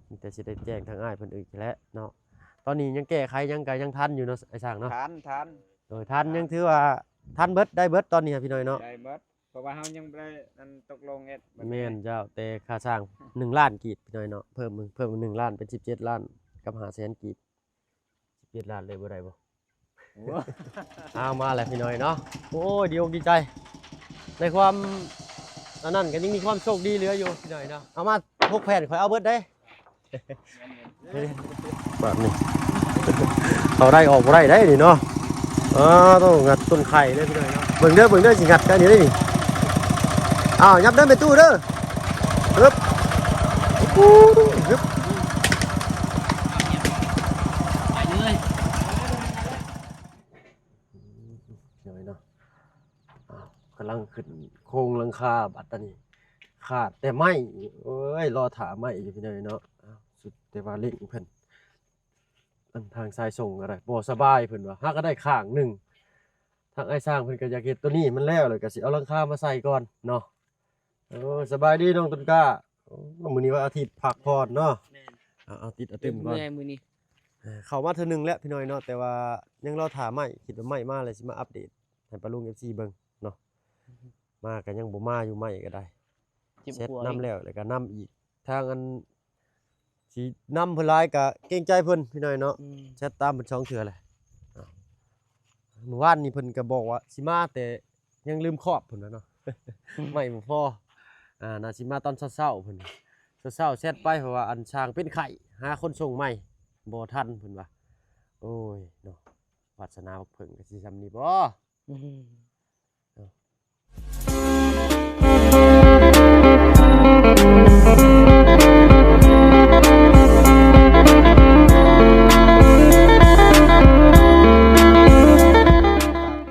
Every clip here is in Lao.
ມີແຕ່ຊິໄດ້ແຈ້ງທາງອ້າຍເພິ່ນອີກແຫຼະເນາະ. ຕອນນີ້ຍັງແກ້ໄຂຫຍັງກະຍັງທັນຢູ່ເນາະ ອ້າຍຊ່າງເນາະ. ທັນ ທັນ ໂດຍ ທັນ ທັນ ຍັງຖືວ່າທັນເບິດ ໄດ້ເບິດຕອນນີ້ພີ່ນ້ອງເນາະ. ໄດ້ເບິດ ເພາະວ່າເຮົາຍັງບໍ່ໄດ້ອັນຕົກລົງເຮັດ. ແມ່ນເຈົ້າ ແຕ່ຄ່າສ້າງໜຶ່ງລ້ານກີບພີ່ນ້ອງເນາະ. ເພີ່ມ ເພີ່ມໜຶ່ງລ້ານເປັນສິບເຈັດລ້ານກັບຫ້າແສນກີບ. ສິບເຈັດລ້ານເລີຍບໍ່ໄດ້ບໍ່? ໂອ້ ເອົາມາແລ້ວພີ່ນ້ອງເນາະ. ໂອ້ຍ ດີອົກດີໃຈ ໃນຄວາມອັນນັ້ນກໍຍັງມີຄວາມໂຊກດີເຫຼືອຢູ່ພີ່ນ້ອງເນາະ. ເອົາມາຫົກແຜ່ນ ຂ້ອຍເອົາເບິດເດ້. ບາດນີ້ ເຂົ້າໄດ້ອອກບໍ່ໄດ້ເດ້ນີ້ເນາະ. ອ້າ ໂຕ ງັດຕົ້ນໄຂ່ເດ້ພີ່ນ້ອງເນາະ. ເບິ່ງເດີ ເບິ່ງເດີ ຊິງັດກັນຢູ່ເດ້ນີ້. ອ້າວ ຫຍັບເດີແມ່ຕູ້ເດີ. ຮຶບ ອູ ຮຶບ ໄປເລີຍ. ພີ່ນ້ອງເນາະ ອ້າວ ກຳລັງຂຶ້ນໂຄງຫຼັງຄາບັດຕານີ້ ຂາດແຕ່ໄມ້. ໂອ້ຍ ລໍຖ້າໄມ້ຢູ່ພີ່ນ້ອງເນາະ. ອ້າວ ສຸດແຕ່ວ່າເລັ່ງເພິ່ນ ອັນທາງຊາຍສົ່ງກໍໄດ້ບໍ່ສະບາຍເພິ່ນວ່າ ຫາກໍໄດ້ຂ້າງໜຶ່ງ. ທາງອ້າຍຊ່າງເພິ່ນກໍຢາກເຮັດໂຕນີ້ມັນແລ້ວ ແລ້ວກໍຊິເອົາຫຼັງຄາມາໃສ່ກ່ອນເນາະ. ໂອ້ ສະບາຍດີນ້ອງຕົ້ນກ້າ. ໂອ້ ມື້ນີ້ວັນອາທິດພັກຜ່ອນເນາະ. ແມ່ນ ເອົາ ເອົາຕິດເອົາຕື່ມກ່ອນ. ເມື່ອຍມື້ນີ້ ເອີ ເຂົ້າມາເທື່ອໜຶ່ງແລ້ວພີ່ນ້ອງເນາະ ແຕ່ວ່າຍັງລໍຖ້າໄມ້ ຄິດວ່າໄມ້ມາແລ້ວຊິມາອັບເດດໃຫ້ປ້າລຸງ ເອັຟຊີ ເບິ່ງເນາະ. ມາກໍຍັງບໍ່ມາຢູ່ ໄມ້ກໍໄດ້ ເຊັດນຳແລ້ວ ແລ້ວກໍນຳອີກ. ທາງອັນຊິນຳເພິ່ນຫຼາຍກໍເກງໃຈເພິ່ນພີ່ນ້ອງເນາະ. ແຊັດຕາມເພິ່ນສອງເທື່ອແລ້ວ. ມື້ວານນີ້ເພິ່ນກໍບອກວ່າຊິມາ ແຕ່ຍັງລືມຄອບເພິ່ນວ່າເນາະ. ໄມ້ບໍ່ພໍ. ອາ ໜ້າຊິມາຕອນເຊົ້າໆ ເພິ່ນ ເຊົ້າໆ ແຊັດໄປ ເພາະວ່າອັນຊ່າງເປັນໄຂ້ ຫາຄົນສົ່ງໄມ້ບໍ່ທັນເພິ່ນວ່າ. ໂອ້ຍເນາະ ວາດສະໜາບັກເຜິ້ງກໍຊິຊ່ຳນີ້ບໍ? ອືມ ເນາະ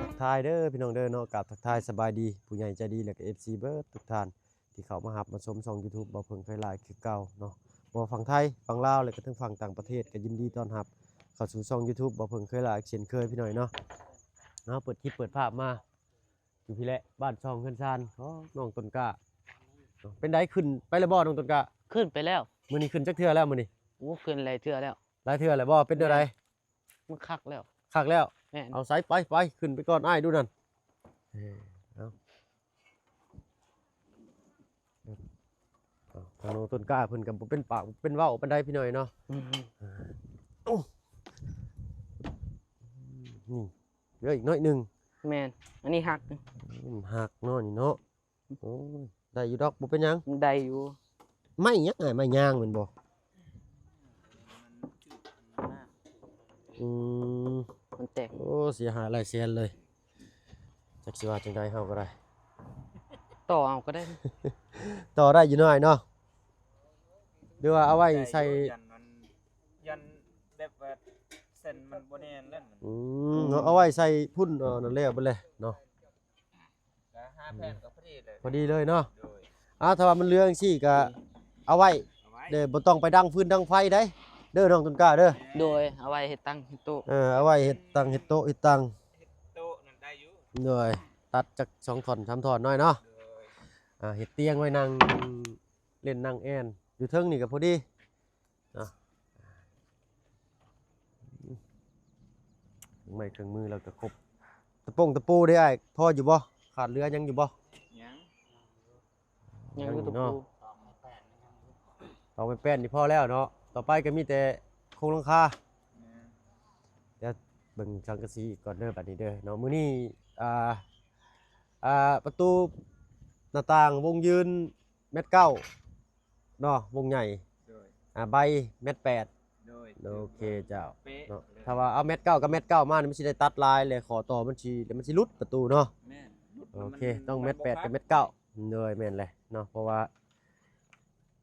ທັກທາຍເດີພີ່ນ້ອງເດີເນາະ. ກາບທັກທາຍສະບາຍດີຜູ້ໃຫຍ່ໃຈດີ ແລະກໍ ເອັຟຊີ ເບິດທຸກທ່ານ ທີ່ເຂົ້າມາຮັບມາຊົມຊ່ອງ YouTube ບ່າວເຜິ້ງເຄີຍຫຼ້າຍຄືເກົ່າເນາະ. ບໍ່ວ່າຝັ່ງໄທ ຝັ່ງລາວ ແລະກະທັງຝັ່ງຕ່າງປະເທດ ກໍຍິນດີຕ້ອນຮັບເຂົ້າສູ່ຊ່ອງ YouTube ບ່າວເຜິ້ງເຄີຍຫຼ້າຍເຊັ່ນເຄີຍພີ່ນ້ອງເນາະ. ເຮົາເປີດຄລິບເປີດພາບມາຢູ່ພີ້ແຫຼະ ບ້ານຊ່ອງເຮືອນຊານຂອງນ້ອງຕົ້ນກ້າເນາະ. ເປັນໃດ ຂຶ້ນໄປແລ້ວບໍ່ນ້ອງຕົ້ນກ້າ? ຂຶ້ນໄປແລ້ວ. ມື້ນີ້ຂຶ້ນຈັກເທື່ອແລ້ວມື້ນີ້? ໂອ້ ຂຶ້ນຫຼາຍເທື່ອແລ້ວ. ຫຼາຍເທື່ອແລ້ວບໍ່? ເປັນແນວໃດ? ມັນຄັກແລ້ວ. ຄັກແລ້ວ? ແມ່ນ. ເອົາ ໃສ່ໄປ ໄປ ຂຶ້ນໄປກ່ອນ ອ້າຍດູນັ້ນ. ເອີ ເອົາ ເອົາ ທາງນ້ອງຕົ້ນກ້າເພິ່ນກໍບໍ່ເປັນປາກເປັນເວົ້າປານໃດພີ່ນ້ອງເນາະ. ອືມ ໂອ້ ນີ້ ເຫຼືອອີກໜ້ອຍໜຶ່ງ. ແມ່ນ. ອັນນີ້ຫັກ. ອືມ ຫັກເນາະນີ້ເນາະ. ໂອ້ຍ ໄດ້ຢູ່ດອກ ບໍ່ເປັນຫຍັງ. ໄດ້ຢູ່. ໄມ້ຫຍັງອ້າຍ? ໄມ້ຍາງແມ່ນບໍ່? ອືມ ມັນແຕກ. ໂອ້ ເສຍຫາຍຫຼາຍແສນເລີຍ. ຈັກຊິວ່າຈັ່ງໃດ ເຮົາກໍໄດ້ ຕໍ່ເອົາກໍໄດ້. ຕໍ່ໄດ້ຢູ່ນ້ອຍເນາະ. ຫຼືວ່າເອົາໄວ້ໃສ່ ຢ້ານມັນ ຢ້ານແບບວ່າເສັ້ນມັນບໍ່ແໜ້ນແລ້ວ. ອືມ ເອົາໄວ້ໃສ່ພຸ້ນ ເອີ ນັ້ນແລ້ວເບິດແຫຼະເນາະ. ກໍຫ້າແຜ່ນກໍພໍດີເລີຍ. ພໍດີເລີຍເນາະ. ໂດຍ. ອາ ຖ້າວ່າມັນເຫຼືອຈັ່ງຊີ້ກໍເອົາໄວ້ ເອົາໄວ້ເດີ ບໍ່ຕ້ອງໄປດັງຟືນດັງໄຟໃດເດີ ນ້ອງຕົ້ນກ້າເດີ. ໂດຍ. ເອົາໄວ້ເຮັດຕັ່ງເຮັດໂຕະ. ເອີ ເອົາໄວ້ເຮັດຕັ່ງເຮັດໂຕະ ເຮັດຕັ່ງ ເຮັດໂຕະນັ້ນໄດ້ຢູ່. ໂດຍ. ຕັດຈັກສອງທ່ອນສາມທ່ອນໜ້ອຍເນາະ. ໂດຍ. ອາ ເຮັດຕຽງໄວ້ນັ່ງ ເລ່ນນັ່ງແອ່ນຢູ່ເທິງນີ້ກໍພໍດີເນາະ. ເຄື່ອງໄມ້ເຄື່ອງມືແລ້ວກໍຄົບ. ຕະປົງຕະປູເດ້ອ້າຍ ພໍຢູ່ບໍ່? ຂາດເຫຼືອຫຍັງຢູ່ບໍ່? ຍັງ ຍັງຢູ່ ຍັງຢູ່ເນາະ ຕອກໄມ້ແປ້ນນີ້ພໍແລ້ວເນາະ. ຕໍ່ໄປກໍມີແຕ່ໂຄງຫຼັງຄາ. ແມ່ນ. ດຽວເບິ່ງສັງກະສີອີກກ່ອນເດີ ບັດນີ້ເດີເນາະ. ມື້ນີ້ ອ່າ ອ່າ ປະຕູໜ້າຕ່າງວົງຢືນແມັດເກົ້າເນາະ ວົງໃຫຍ່. ໂດຍ. ອ່າ ໃບແມັດແປດ. ໂດຍ. ໂອເຄເຈົ້າ ເປັະເນາະ. ເລີຍ. ຖ້າວ່າເອົາແມັດເກົ້າກັບແມັດເກົ້າມານີ້ ມັນຊິໄດ້ຕັດລາຍ ແລະ ຂໍ້ຕໍ່ມັນຊິ ແລະ ມັນຊິຫຼຸດປະຕູເນາະ. ແມ່ນ. ໂອເຄ ມັນ ຕ້ອງແມັດແປດກັບແມັດເກົ້າ. ໂດຍ ແມ່ນແຫຼະເນາະ ເພາະວ່າ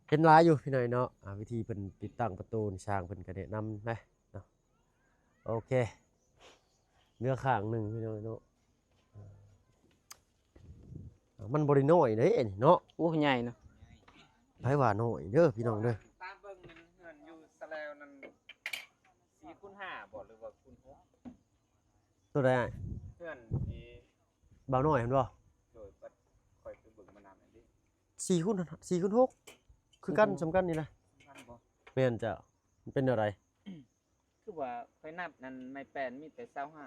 ເຫັນຫຼາຍຢູ່ພີ່ນ້ອງເນາະ. ອ່າ ວິທີເພິ່ນຕິດຕັ້ງປະຕູນີ້ ຊ່າງເພິ່ນກໍແນະນຳເດ້ເນາະ. ໂອເຄ ເຫຼືອຂ້າງໜຶ່ງພີ່ນ້ອງເນາະ. ມັນບໍ່ໄດ້ນ້ອຍເດ້ນີ້ເນາະ. ໂອ້ ໃຫຍ່ເນາະ. ໃຜວ່ານ້ອຍເດີພີ່ນ້ອງເດີ. ຕາມເບິ່ງນັ້ນ ເຮືອນຢູ່ສະແລວນັ້ນ ສີ່ຄູນຫ້າບໍ່ ຫຼືວ່າຄູນຫົກ? ໂຕໃດອ້າຍ? ເຮືອນທີ່ບ່າວນ້ອຍຫັ້ນບໍ່? ໂດຍ. ຂ້ອຍໄປເບິ່ງມານຳນັ້ນເດ້. ສີ່ຄູນ ສີ່ຄູນຫົກ ຄືກັນ ໂອ້ໂຫ ສ່ຳກັນນີ້ນະ. ສ່ຳກັນບໍ່? ແມ່ນເຈົ້າ. ມັນເປັນແນວໃດ? ຄືວ່າຂ້ອຍນັບນັ້ນ ໄມ້ແປ້ນມີແຕ່ຊາວຫ້າ.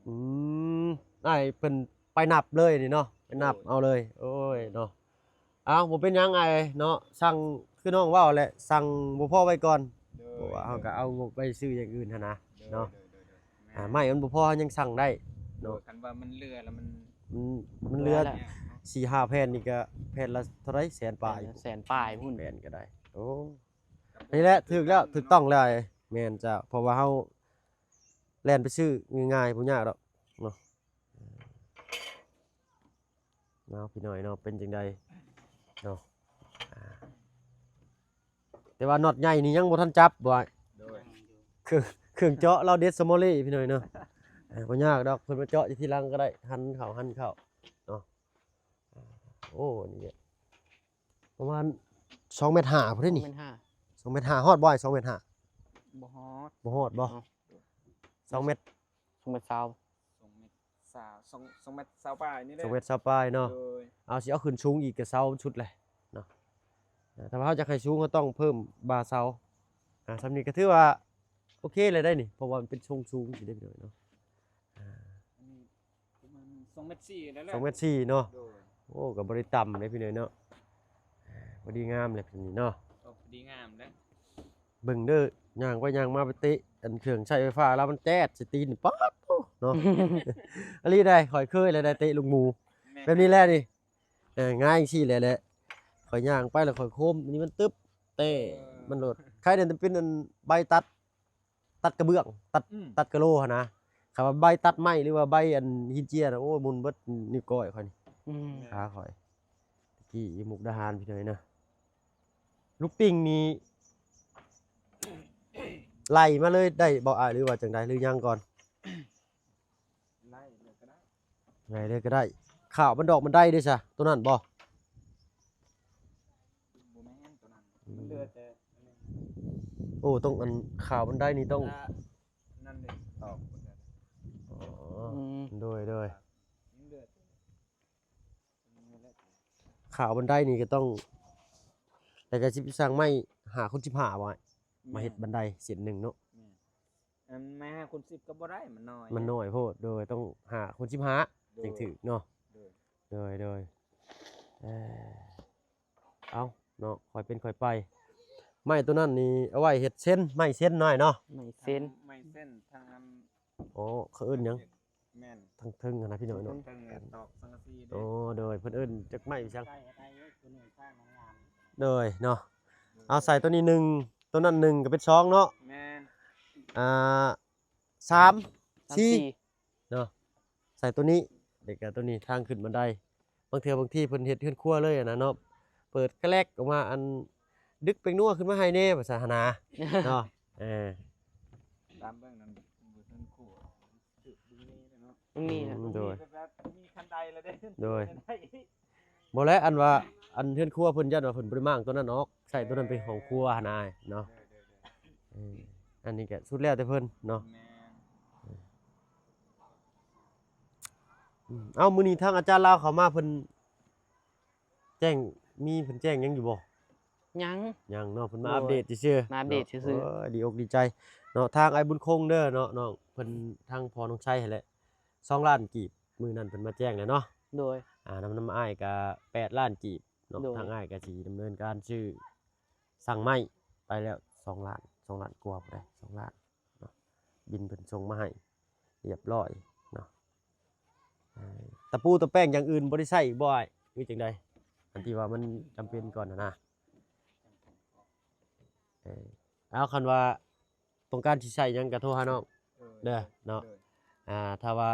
ອືມ ອ້າຍເພິ່ນໄປນັບເລີຍນີ້ເນາະ, ໄປນັບ ໂດຍ ເອົາເລີຍ. ໂອ້ຍເນາະ ເອົາ ບໍ່ເປັນຫຍັງອ້າຍເນາະ, ສັ່ງ ຄືນ້ອງເວົ້າແຫຼະ ສັ່ງບໍ່ພໍໄວ້ກ່ອນ. ໂດຍ ເພາະວ່າເຮົາກໍເອົາງົບໄປຊື້ຢ່າງອື່ນຫັ້ນນະ ໂດຍ ເນາະ. ໂດຍ ໂດຍ ໂດຍ ແມ່ນ ອ່າ ໄມ້ມັນບໍ່ພໍ ເຮົາຍັງສັ່ງໄດ້ເນາະ. ໂດຍ ຄັນວ່າມັນເຫຼືອແລ້ວມັນ ມັນ ມັນເຫຼືອ ເຫຼືອແລ້ວ ສີ່ຫ້າແຜ່ນນີ້ກໍແຜ່ນລະເທົ່າໃດ? ແສນປາຍ ແສນປາຍພຸ້ນ ແຜ່ນກໍໄດ້. ໂອ້ ນີ້ແຫຼະ ຖືກແລ້ວ ຖືກຕ້ອງແລ້ວ. ແມ່ນເຈົ້າ ເພາະວ່າເຮົາແລ່ນໄປຊື້ງ່າຍໆ ບໍ່ຍາກດອກເນາະ. ເນາະ ພີ່ນ້ອງເນາະ ເປັນຈັ່ງໃດເນາະ? ອ່າ ແຕ່ວ່ານັອດໃຫຍ່ນີ້ຍັງບໍ່ທັນຈັບບໍ່ອ້າຍ? ໂດຍ ເຄື່ອງ ເຄື່ອງເຈາະລາວເດັດສະມໍເລ່ ພີ່ນ້ອງເນາະ. ເອີ ບໍ່ຍາກດອກ ເພິ່ນມາເຈາະຢູ່ທີຫຼັງກໍໄດ້ ຫັນເຂົ້າ ຫັນເຂົ້າເນາະ. ໂອ້ ນີ້ປະມານສອງແມັດຫ້າພຸ້ນເດ້ນີ້. ສອງແມັດຫ້າ ສອງແມັດຫ້າ ຮອດບໍ່ອ້າຍ? ສອງແມັດຫ້າ ບໍ່ຮອດ. ບໍ່ຮອດບໍ່? ເອົ້າ ສອງແມັດ ສອງແມັດຊາວ ສອງແມັດຊາວ ສອງ ສອງແມັດຊາວປາຍນີ້ແຫຼະ. ສອງແມັດຊາວປາຍເນາະ. ໂດຍ ເອົາ ຊິເອົາຂຶ້ນສູງອີກກໍເສົາມັນສຸດແຫຼະເນາະ. ອ່າ ຖ້າວ່າເຮົາຢາກໃຫ້ສູງ ເຮົາຕ້ອງເພີ່ມບ່າເສົາ. ອ່າ ສ່ຳນີ້ກໍຖືວ່າໂອເຄແລ້ວໄດ໋ນີ້ ເພາະວ່າມັນເປັນຊົງສູງຊີ້ເດ້ພີ່ນ້ອງເນາະ. ອ່າ ອັນນີ້ປະມານສອງແມັດສີ່ແລ້ວແຫຼະ ສອງແມັດສີ່ເນາະ. ໂດຍ ໂອ້ ກໍບໍ່ໄດ້ຕ່ຳເດ້ພີ່ນ້ອງເນາະ. ອ່າ ພໍດີງາມແຫຼະນີ້ເນາະ. ໂອ້ ພໍດີງາມແລ້ວ. ເບິ່ງເດີ ຍ່າງໄປຍ່າງມາໄປເຕະອັນເຄື່ອງໃຊ້ໄຟຟ້າລາວ ມັນແຈດໃສ່ຕີນ ປາດໂທ້ເນາະ. ອີ່ຫຼີໃດ໋ ຂ້ອຍເຄີຍແລ້ວໄດ໋ ເຕະລູກໝູ ແມ່ນ ແບບນີ້ແຫຼະນີ້. ເອີ ງ່າຍຈັ່ງຊີ້ແຫຼະ ແຫຼະ ຂ້ອຍຍ່າງໄປແລ້ວຂ້ອຍໂຄມ ອັນນີ້ມັນຕຶບ ເຕະ ເອີ ມັນໂລດ. ໄຄແດ່ມັນເປັນອັນໃບຕັດ ຕັດກະເບື້ອງ ຕັດ ອືມ ຕັດກະໂຫຼຫັ້ນນະ. ຄັນວ່າໃບຕັດໄມ້ ຫຼືວ່າໃບອັນຫີນເຈຍນະ ໂອ້ຍ ໝຸ່ນເບິດນິ້ວກ້ອຍຂ້ອຍນີ້ ອືມ ຂາຂ້ອຍ. ຕະກີ້ຢູ່ມຸກດາຫານ ພີ່ນ້ອງເນາະ. ລູກຕິ່ງນີ້ໄລ່ມາເລີຍໄດ້ບໍ່ອ້າຍ ຫຼືວ່າຈັ່ງໃດ ຫຼືຍັງກ່ອນ? ໄລ່ເລີຍກໍໄດ້ ໄລ່ເລີຍກໍໄດ້. ຂ້າວມັນດອກມັນໄດເດ້ຊະ ໂຕນັ້ນບໍ່? ບໍ່ແມ່ນໂຕນັ້ນ ອືມ ມັນເຫຼືອແຕ່ອັນນີ້. ໂອ້ ຕ້ອງອັນ ຂ້າວມັນໄດນີ້ຕ້ອງ ອ່າ ນັ້ນເດ້ ຕອກໝົດແລ້ວ. ອໍ ອືມ ໂດຍ ໂດຍ ຍັງເຫຼືອແຕ່ ຂ້າວບັນໄດນີ້ກໍຕ້ອງ ແລ້ວກໍຊິໄປສັ່ງໄມ້ຫ້າຄູນສິບຫ້າບໍ່ອ້າຍ? ແມ່ນ ມາເຮັດບັນໄດເສັ້ນໜຶ່ງເນາະ. ແມ່ນ ອັນໄມ້ຫ້າຄູນສິບກໍບໍ່ໄດ້ ມັນນ້ອຍ ມັນນ້ອຍໂພດ. ໂດຍ ຕ້ອງຫ້າຄູນສິບຫ້າ ໂດຍ ຈັ່ງຖືກເນາະ. ໂດຍ ໂດຍ ໂດຍ ເອີ ເອົາເນາະ ຄ່ອຍເປັນຄ່ອຍໄປ. ໄມ້ໂຕນັ້ນນີ້ເອົາໄວ້ເຮັດເຊັນ ໄມ້ເຊັນນ້ອຍເນາະ ໄມ້ເຊັນ ທັງໄມ້ເຊັນ ທັງອັນ ອໍ ເຂົາເອີ້ນຫຍັງ? ແມ່ນ ທາງເທິງຫັ້ນນະພີ່ນ້ອງເນາະ ເທິງຕອກສັງກະສີເດ້. ອໍ ໂດຍ ເພິ່ນເອີ້ນຈັກໄມ້ອີ່ຫຍັງ? ໂດຍເນາະ ເອົາໃສ່ໂຕນີ້ໜຶ່ງ ໂຕນັ້ນໜຶ່ງ ກໍເປັນສອງເນາະ. ແມ່ນ ອ່າ ສາມ ສາມ ສີ່ ເນາະ ໃສ່ໂຕນີ້ ເດັກກໍໂຕນີ້ ທາງຂຶ້ນບັນໄດ. ບາງເທື່ອບາງທີເພິ່ນເຮັດເຮືອນຄົວເລີຍຫັ້ນນະເນາະ ເປີດກະແລັກອອກມາ ອັນ ດຶກແປ້ງນົວຂຶ້ນມາໃຫ້ແດ່ ວ່າຊັ້ນຫັ້ນນະເນາະ. ເອີ ຕາມເບິ່ງນັ້ນ ເຮືອນຄົວ ມັນມີແລ້ວເນາະ ມັນມີແລ້ວ ອືມ ໂດຍ ມີແບບ ມີຄັນໄດແລ້ວເດ້. ໂດຍ ບໍ່ແຫຼະ ອັນວ່າ ອັນເຮືອນຄົວເພິ່ນ ຢ້ານວ່າເພິ່ນບໍ່ໄດ້ມ້າງຕົວນັ້ນອອກ ໃຊ້ຕົວນັ້ນເປັນຫ້ອງຄົວຫັ້ນນະເນາະ. ເອີ ອັນນີ້ກໍສຸດແລ້ວແຕ່ເພິ່ນເນາະ. ແມ່ນ ອືມ ເອົ້າ ມື້ນີ້ທາງອາຈານລາວເຂົ້າມາ ເພິ່ນແຈ້ງ ມີເພິ່ນແຈ້ງຫຍັງຢູ່ບໍ່? ຍັງ ຍັງເນາະ ເພິ່ນມາອັບເດດຊື່ໆ ມາອັບເດດຊື່ໆ. ໂອ້ຍ ດີອົກດີໃຈເນາະ ທາງອ້າຍບຸນຄົງເດີເນາະ ນ້ອງເພິ່ນ ທາງພໍ່ນ້ອງໄຊຫັ້ນແຫຼະ ສອງລ້ານກີບ ມື້ນັ້ນເພິ່ນມາແຈ້ງແລ້ວເນາະ. ໂດຍ ອ່າ ນຳ ນຳອ້າຍກະແປດລ້ານກີບເນາະ. ໂດຍ ທາງອ້າຍກະຊິດຳເນີນການຊື້ ສັ່ງໄມ້ໄປແລ້ວສອງລ້ານ ສອງລ້ານກວ່າພຸ້ນໃດ໋ ສອງລ້ານເນາະ ບິນເພິ່ນສົ່ງມາໃຫ້ລຽບຮ້ອຍເນາະ. ເອີ ຕະປູຕະແປ້ງຢ່າງອື່ນບໍ່ໄດ້ໃຊ້ອີກບໍ່ອ້າຍ ຫຼືຈັ່ງໃດ ອັນທີ່ວ່າມັນຈຳເປັນກ່ອນຫັ້ນນະ? ເອີ ເອົາ ຄັນວ່າ ຕ້ອງການຊິໃຊ້ຫຍັງກໍໂທຫານ້ອງ ເອີ ເດີເນາະ. ໂດຍ ອ່າ ຖ້າວ່າ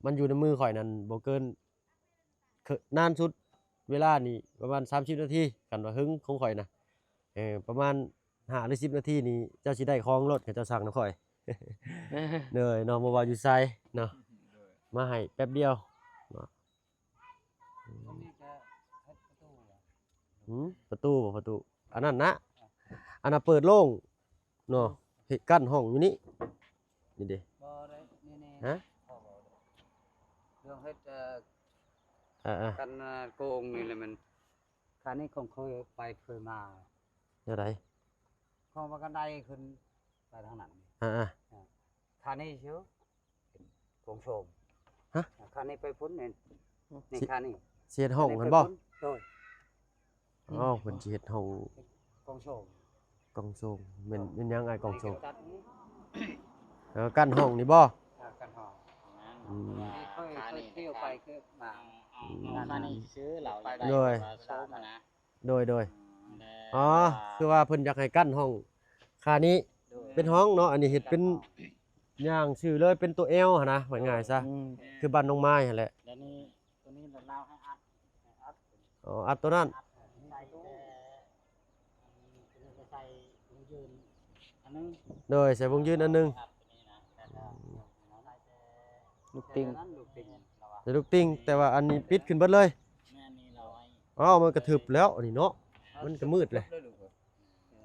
ມັນຢູ່ໃນມືຂ້ອຍນັ້ນ ບໍ່ເກີນ ນານສຸດເວລານີ້ປະມານສາມສິບນາທີ ຄັນວ່າເຫິງຂອງຂ້ອຍນະ. ເອີ ປະມານຫ້າຫຼືສິບນາທີນີ້ ເຈົ້າຊິໄດ້ຂອງໂລດ ເຂົາເຈົ້າສັ່ງນຳຂ້ອຍ. ໂດຍເນາະ ບໍ່ວ່າຢູ່ໃສເນາະ ໂດຍ ມາໃຫ້ແປັບດຽວເນາະ. ຫືມ ປະຕູບໍ່ ປະຕູ ອັນນັ້ນນະ ອັນນັ້ນເປີດໂລ່ງເນາະ ເຮັດກັ້ນຫ້ອງຢູ່ນີ້ ນີ້ເດ້ ບໍ່ໄດ້ ນີ້ ນີ້ ຮະ ເລື່ອງເຮັດ ເອີ ເອີໆ ກັນ ເອີ ໂກງນີ້ແຫຼະ ມັນ ຄັນນີ້ຂອງຂ້ອຍໄປເຄີຍມາ ແນວໃດ? ຂອງວ່າກັນໄດຂຶ້ນໄປທາງນັ້ນ ອ່າໆ ອ່າ ຄານີ້ຊື່ເປັນກອງໂຊມ ຮະ? ຄານີ້ໄປພຸ້ນນີ້ ນີ້ ຊິ ຄານີ້ ຊິເຮັດຫ້ອງຫັ້ນບໍ່? ໂດຍ ອໍ ເພິ່ນຊິເຮັດຫ້ອງ ກອງໂຊມ ກອງໂຊມ ແມ່ນ ແມ່ນຫຍັງອ້າຍ ກອງໂຊມ? ເອີ ກັ້ນຫ້ອງນີ້ບໍ່? ອ່າ ກັ້ນຫ້ອງ ອືມ ເຄີຍ ເຄີຍທ່ຽວໄປ ເຄີຍມາ ອືມ ຄານີ້ຊື່ລາວ ໂດຍ ໂຊມນະ ໂດຍ ໂດຍ ອືມ ອໍ ຄືວ່າເພິ່ນຢາກໃຫ້ກັ້ນຫ້ອງຄານີ້ ໂດຍ ເປັນຫ້ອງເນາະ ອັນນີ້ເຮັດເປັນ ຢ້າງຊື່ເລີຍ ເປັນຕົວແອວຫັ້ນນະ ວ່າງ່າຍຊະ ອືມ ຄືບ້ານນ້ອງໄມ້ຫັ້ນແຫຼະ ດຽວນີ້ ຕົວນີ້ລາວໃຫ້ອັດ ໃຫ້ອັດ ອໍ ອັດຕົວນັ້ນ ອັດໃສ່ ໃສ່ວົງຢືນອັນໜຶ່ງ ໂດຍ ໃສ່ວົງຢືນອັນໜຶ່ງ ອັດຕົວນີ້ນະ ແລ້ວກໍ ອືມ ໃສ່ລູກຕິ່ງ ໃສ່ລູກຕິ່ງ ແຕ່ວ່າອັນນີ້ປິດຂຶ້ນເບິດເລີຍ ແມ່ນນີ້ລາວໃຫ້ ອ້າວ ມັນກະທຶບແລ້ວອັນນີ້ເນາະ ມັນກະມືດແຫຼະ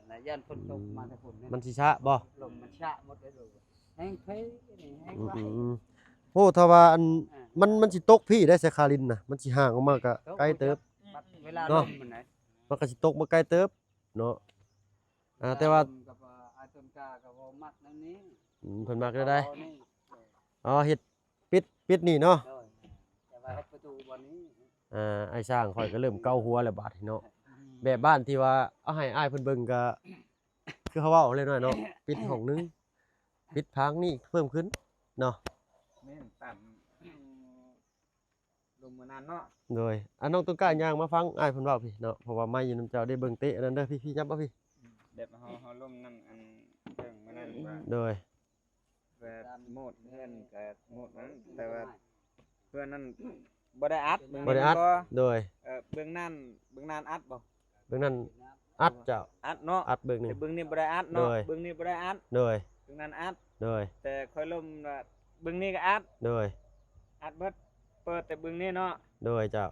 ແລະ ຢ້ານຝົນຕົກມາແຕ່ພຸ້ນ ມັນຊິຊະບໍ່? ລົມມັນຊະໝົດເລີຍ ແຮງເພ ແຮງ ອືມ ໄວ ອືມ ໂອ້ ຖ້າວ່າອັນ ອ່າ ມັນ ມັນຊິຕົກພີ້ໄດ໋ ສາຂາລິນນະ ມັນຊິຫ່າງອອກມາກະໄກເຕີບ ເວລາ ເນາະ ລົມມັນນະ ມັນກະຊິຕົກມາໄກເຕີບເນາະ ອ່າ ແຕ່ວ່າ ກັບ ອ່າ ອ້າຍຕົ້ນກ້າກໍບໍ່ມັກແນວນີ້ ອືມ ເພິ່ນມັກແນວໃດ? ອໍ ເຮັດ ປິດ ປິດນີ້ເນາະ ໂດຍ ແຕ່ວ່າເຮັດປະຕູບ່ອນນີ້ ອ່າ ອ້າຍຊ່າງຂ້ອຍກໍເລີ່ມເກົາຫົວແລ້ວບາດນີ້ເນາະ ອືມ ແບບບ້ານທີ່ວ່າເອົາໃຫ້ອ້າຍເພິ່ນເບິ່ງກໍຄືເຮົາເວົ້າແຫຼະນ້ອຍເນາະ ປິດຫ້ອງໜຶ່ງ ປິດພາງນີ້ເພີ່ມຂຶ້ນເນາະ ແມ່ນຕາມ ລົມມື້ນັ້ນເນາະ ໂດຍ ອັນນ້ອງຕົ້ນກ້າຍ່າງມາຟັງອ້າຍເພິ່ນເວົ້າພີ້ເນາະ ເພາະວ່າໄມ້ຢູ່ນຳເຈົ້າ ໄດ້ເບິ່ງເຕະອັນນັ້ນເດີ ພີ້ໆ ຍັບມາພີ້ ແບບເຮົາ ເຮົາລົມນຳອັນເລື່ອງມື້ນັ້ນວ່າ ໂດຍ ແບບໂໝດເຮືອນກະໂໝດນັ້ນ ແຕ່ວ່າເຮືອນນັ້ນບໍ່ໄດ້ອັດ ເບື້ອງນີ້ບໍ່ໄດ້ອັດ ແມ່ນບໍ່? ໂດຍ ເອີ ເບື້ອງນັ້ນ ເບື້ອງນັ້ນອັດບໍ່? ເບື້ອງນັ້ນອັດເຈົ້າ ອັດເນາະ ອັດເບື້ອງໜຶ່ງ ແຕ່ເບື້ອງນີ້ບໍ່ໄດ້ອັດເນາະ ໂດຍ ເບື້ອງນີ້ບໍ່ໄດ້ອັດ ໂດຍ ເບື້ອງນັ້ນອັດ ໂດຍ ແຕ່ຂ້ອຍລົມວ່າເບື້ອງນີ້ກໍອັດ ໂດຍ ອັດເບິດ ເປີດແຕ່ເບື້ອງນີ້ເນາະ ໂດຍເຈົ້າ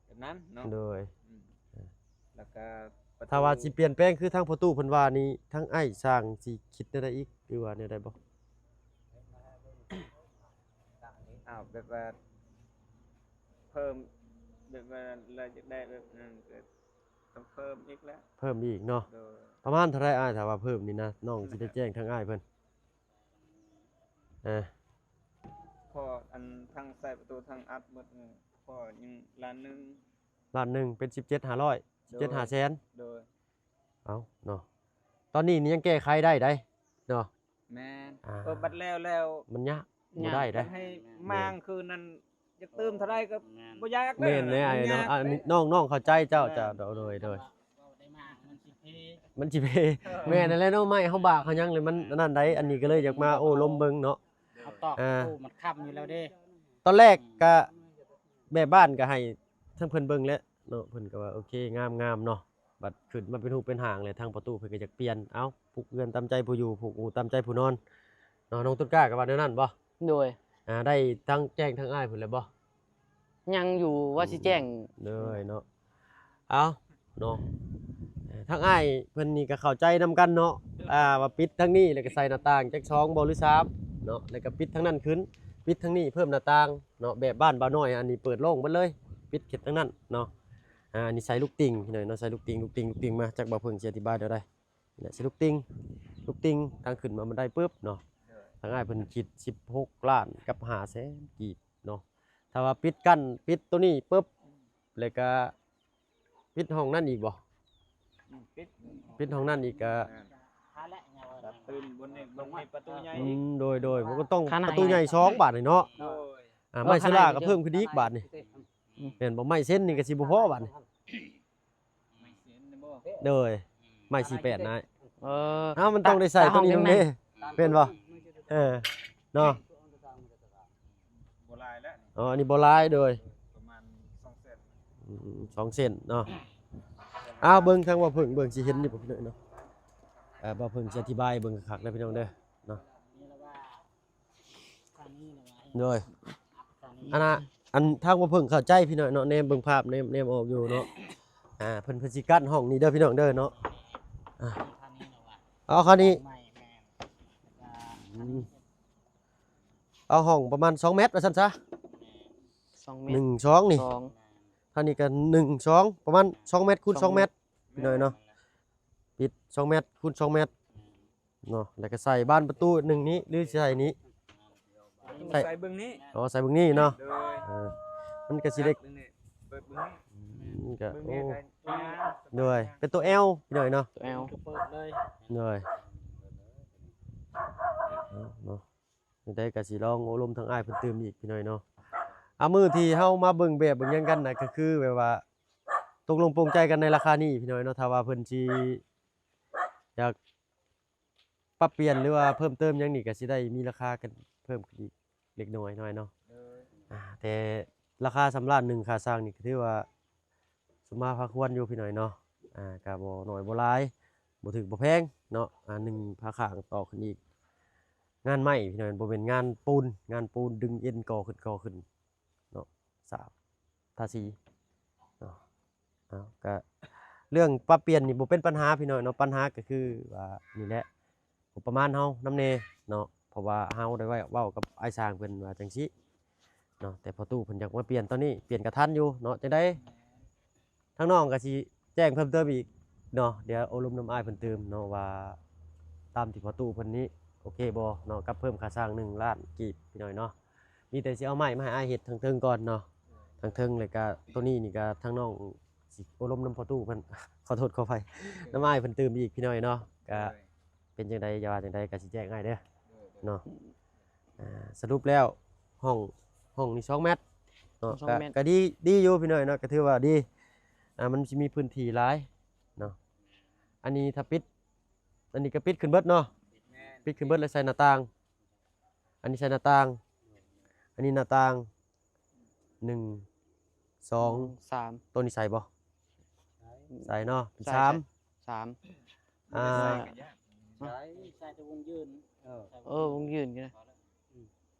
ແບບນັ້ນເນາະ ໂດຍ ອືມ ແລ້ວກໍປະຕູ ຖ້າວ່າຊິປ່ຽນແປງຄືທາງພໍ່ຕູ້ເພິ່ນວ່ານີ້ ທາງອ້າຍຊ່າງຊິຄິດແນວໃດອີກ ຫຼືວ່າແນວໃດບໍ່? ອ້າວ ແບບວ່າເພີ່ມ ແບບວ່າລາວຢາກໄດ້ແບບນັ້ນກໍຕ້ອງເພີ່ມອີກແຫຼະ ເພີ່ມອີກເນາະ ໂດຍ ປະມານເທົ່າໃດອ້າຍ? ຖ້າວ່າເພີ່ມນີ້ນະ ນ້ອງຊິໄດ້ແຈ້ງທາງອ້າຍເພິ່ນ ເອີ ພໍອັນທັງໃສ່ປະຕູທັງອັດໝົດນີ້ ພໍຍັງລ້ານໜຶ່ງ ລ້ານໜຶ່ງເປັນສິບເຈັດຫ້າຮ້ອຍ ໂດຍ ສິບເຈັດຫ້າແສນ ໂດຍ ເອົ້າເນາະ ຕອນນີ້ນີ້ຍັງແກ້ໄຂໄດ້ໃດ໋ເນາະ ແມ່ນ ອ່າ ເອີ ບັດແລ້ວແລ້ວ ມັນຍາກ ຍາກ ບໍ່ໄດ້ໃດ໋ ຢາກໃຫ້ມ້າງຄືນນັ້ນ ຢາກຕື່ມເທົ່າໃດກໍ ແມ່ນ ບໍ່ຢາກ ແມ່ນແຫຼະອ້າຍເນາະ ມັນຍາກ ອັນນີ້ນ້ອງ ນ້ອງເຂົ້າໃຈເຈົ້າ ແມ່ນ ເຈົ້າ ໂດຍ ໂດຍ ເວົ້າໄດ້ມ້າງມັນຊິເພ ມັນຊິເພ ເອີ ແມ່ນຫັ້ນແຫຼະເນາະ ໄມ້ເຮົາບາກເຮົາຫຍັງເລີຍ ມັນອັນນັ້ນໃດ໋ ອັນນີ້ກໍເລີຍຢາກມາໂອ້ລົມເບິ່ງເນາະ ເຮົາຕອກ ອ່າ ໂອ້ມັນຄ້ຳຢູ່ແລ້ວເດ້ ຕອນແລກກະແມ່ບ້ານກະໃຫ້ທາງເພິ່ນເບິ່ງແຫຼະເນາະ ເພິ່ນກໍວ່າໂອເຄ ງາມໆເນາະ ບັດຂຶ້ນມາເປັນຮູບເປັນຮ່າງແລ້ວ ທາງພໍ່ຕູ້ເພິ່ນກໍຢາກປ່ຽນ ເອົ້າ ຜູກເຮືອນຕາມໃຈຜູ້ຢູ່ ຜູກອູ່ຕາມໃຈຜູ້ນອນເນາະ ນ້ອງຕົ້ນກ້າກໍວ່າແນວນັ້ນບໍ່? ໂດຍ ອ່າ ໄດ້ທາງແຈ້ງທາງອ້າຍເພິ່ນແລ້ວບໍ່? ຍັງຢູ່ວ່າຊິແຈ້ງ ອືມ ໂດຍເນາະ ເອົ້າ ເນາະ ເອີ ທາງອ້າຍເພິ່ນນີ້ກໍເຂົ້າໃຈນຳກັນເນາະ ອ່າ ວ່າປິດທາງນີ້ ແລ້ວກໍໃສ່ໜ້າຕ່າງຈັກສອງບໍ່ ຫຼື ສາມເນາະ ແລ້ວກໍປິດທາງນັ້ນຂຶ້ນ ປິດທາງນີ້ເພີ່ມໜ້າຕ່າງເນາະ ແບບບ້ານບ່າວນ້ອຍ ອັນນີ້ເປີດໂລ່ງເບິດເລີຍ ປິດເຂດທາງນັ້ນເນາະ ອ່າ ອັນນີ້ໃສ່ລູກຕິ່ງ ພີ່ນ້ອງເນາະ ໃສ່ລູກຕິ່ງ ລູກຕິ່ງ ລູກຕິ່ງມາ ຈັກວ່າເພິ່ນຊິອະທິບາຍແນວໃດ ນີ້ແຫຼະ ໃສ່ລູກຕິ່ງ ລູກຕິ່ງທາງຂຶ້ນມາມັນໄດ້ປຶບເນາະ ທາງອ້າຍເພິ່ນຄິດສິບຫົກລ້ານກັບຫ້າແສນກີບເນາະ ຖ້າວ່າປິດກັ້ນ ປິດໂຕນີ້ປຶບ ແລ້ວກະປິດຫ້ອງນັ້ນອີກບໍ່? ອືມ ປິດ ປິດຫ້ອງນັ້ນອີກກະ ແມ່ນ ຕັດຕື່ມບົນນີ້ ບົນນີ້ປະຕູໃຫຍ່ ອືມ ໂດຍ ໂດຍ ມັນກໍຕ້ອງປະຕູໃຫຍ່ສອງບາດນີ້ເນາະ ໂດຍ ອ່າ ໄມ້ໂຊລາກໍເພີ່ມຂຶ້ນອີກບາດນີ້ ອືມ ແມ່ນບໍ່? ໄມ້ເຊັນນີ້ກໍຊິບໍ່ພໍບາດນີ້ ໂດຍ ໄມ້ສີ່ແປດນະ ເອີ ເອົ້າ ມັນຕ້ອງໄດ້ໃສ່ໂຕນີ້ນຳເດ້ ແມ່ນບໍ່? ເອີ ເນາະ ບໍ່ຫຼາຍແລ້ວ ອໍ ອັນນີ້ບໍ່ຫຼາຍ ໂດຍ ປະມານສອງເຊັນ ອືມ ສອງເຊັນເນາະ ອ້າວ ເບິ່ງທາງບ່າວເຜິ້ງ ເບິ່ງຊິເຫັນຢູ່ບໍ່ພີ່ນ້ອງເນາະ ອ່າ ບ່າວເຜິ້ງຊິອະທິບາຍເບິ່ງຄັກໆເດີພີ່ນ້ອງເດີເນາະ ໂດຍ ອັນນ່າ ອັນທາງບ່າວເຜິ້ງເຂົ້າໃຈພີ່ນ້ອງເນາະ ແນມເບິ່ງພາບ ແນມ ແນມອອກຢູ່ເນາະ ອ່າ ເພິ່ນ ເພິ່ນຊິກັ້ນຫ້ອງນີ້ເດີພີ່ນ້ອງເດີເນາະ ອ່າ ເອົາຄັນນີ້ ອືມ ເອົາຫ້ອງປະມານສອງແມັດວ່າຊັ້ນຊະ ສອງແມັດ ໜຶ່ງ ສອງນີ້ ສອງ ທາງນີ້ກໍໜຶ່ງ ສອງ ປະມານສອງແມັດຄູນສອງແມັດ ສອງແມັດ ພີ່ນ້ອງເນາະ ປິດສອງແມັດຄູນສອງແມັດເນາະ ແລ້ວກໍໃສ່ບານປະຕູໜຶ່ງນີ້ ຫຼືຊິໃສ່ນີ້? ໃສ່ ໃສ່ເບິ່ງນີ້ ອໍ ໃສ່ເບິ່ງນີ້ເນາະ. ໂດຍ ເອີ ມັນກໍຊິໄດ້ ເບິ່ງນີ້ ເປີດເບິ່ງນີ້ ອືມ ມັນກໍ ເບິ່ງນີ້ ໂອ້ ກໍງາມ. ໂດຍ ເປັນຕົວແອວ ພີ່ນ້ອງເນາະ ຕົວແອວ ເປີດເລີຍ. ໂດຍ ເນາະ ຈັ່ງໃດກໍຊິລອງໂອ້ລົມທາງອ້າຍເພິ່ນຕື່ມອີກ ພີ່ນ້ອງເນາະ. ອາ ມື້ທີ່ເຮົາມາເບິ່ງແບບເບິ່ງຫຍັງກັນນະ ກໍຄືແບບວ່າຕົກລົງປົງໃຈກັນໃນລາຄານີ້ ພີ່ນ້ອງເນາະ. ຖ້າວ່າເພິ່ນຊິຢາກປັບປ່ຽນ ຫຼືວ່າເພີ່ມເຕີມຫຍັງນີ້ ກໍຊິໄດ້ມີລາຄາກັນເພີ່ມຂຶ້ນອີກເລັກນ້ອຍ ນ້ອຍເນາະ. ໂດຍ ອາ ແຕ່ລາຄາສ່ຳລ້ານໜຶ່ງຄ່າສ້າງນີ້ ກໍຖືວ່າ ສົມມາພາຄວນຢູ່ ພີ່ນ້ອງເນາະ. ອາ ກະບໍ່ໜ້ອຍບໍ່ຫຼາຍ ບໍ່ຖືກບໍ່ແພງເນາະ. ອາ ໜຶ່ງພາຂ້າງຕໍ່ຂຶ້ນອີກ ງານໄມ້ ພີ່ນ້ອງ ບໍ່ແມ່ນງານປູນ ງານປູນດຶງເອັນກໍ່ຂຶ້ນ ກໍ່ຂຶ້ນເນາະ ສາບ ທາສີເນາະ. ເອົາ ກະເລື່ອງປັບປ່ຽນນີ້ບໍ່ເປັນບັນຫາ ພີ່ນ້ອງເນາະ. ບັນຫາກໍຄືວ່ານີ້ແຫຼະ ງົບປະມານເຮົານຳແດ່ເນາະ ເພາະວ່າເຮົາໄດ້ເວົ້າ ເວົ້າກັບອ້າຍຊ່າງເພິ່ນວ່າຈັ່ງຊີ້ເນາະ. ແຕ່ພໍ່ຕູ້ເພິ່ນຢາກມາປ່ຽນຕອນນີ້ ປ່ຽນກໍທັນຢູ່ເນາະ. ຈັ່ງໃດທາງນ້ອງກໍຊິແຈ້ງເພີ່ມເຕີມອີກເນາະ ດຽວໂອ້ລົມນຳອ້າຍເພິ່ນຕື່ມເນາະ ວ່າຕາມທີ່ພໍ່ຕູ້ເພິ່ນນີ້ໂອເຄບໍ່ເນາະ ກັບເພີ່ມຄ່າສ້າງໜຶ່ງລ້ານກີບ ພີ່ນ້ອງເນາະ. ມີແຕ່ຊິເອົາໄມ້ມາໃຫ້ອ້າຍເຮັດທາງເທິງກ່ອນເນາະ ທາງເທິງ ແລ້ວກໍໂຕນີ້ນີ້ກໍທາງນ້ອງຊິໂອ້ລົມນຳພໍ່ຕູ້ເພິ່ນ ຂໍໂທດຂໍອະໄພ ນຳອ້າຍເພິ່ນຕື່ມອີກ ພີ່ນ້ອງເນາະ. ກໍ ໂດຍ ເປັນຈັ່ງໃດ ຢ່າວ່າຈັ່ງໃດກໍຊິແຈ້ງອ້າຍເດີ ໂດຍ ໂດຍ ເນາະ. ອາ ສະຫຼຸບແລ້ວ ຫ້ອງ ຫ້ອງນີ້ສອງແມັດເນາະ ສອງແມັດ ກໍ ກໍດີ ດີຢູ່ ພີ່ນ້ອງເນາະ ກໍຖືວ່າດີ. ອາ ມັນຊິມີພື້ນທີ່ຫຼາຍເນາະ. ອັນນີ້ຖ້າປິດ ອັນນີ້ກໍປິດຂຶ້ນເບິດເນາະ ແມ່ນ ປິດຂຶ້ນເບິດ ແລ້ວໃສ່ໜ້າຕ່າງ. ອັນນີ້ໃສ່ໜ້າຕ່າງ ອັນນີ້ໜ້າຕ່າງ ໜຶ່ງ ສອງ ສາມ ໂຕນີ້ໃສ່ບໍ່? ໃສ່ເນາະ ເປັນ ໃສ່ ສາມ ສາມ ອ່າ ໃສ່ ໃສ່ແຕ່ວົງຢືນ ເອີ ວົງຢືນກໍໄດ້ ອືມ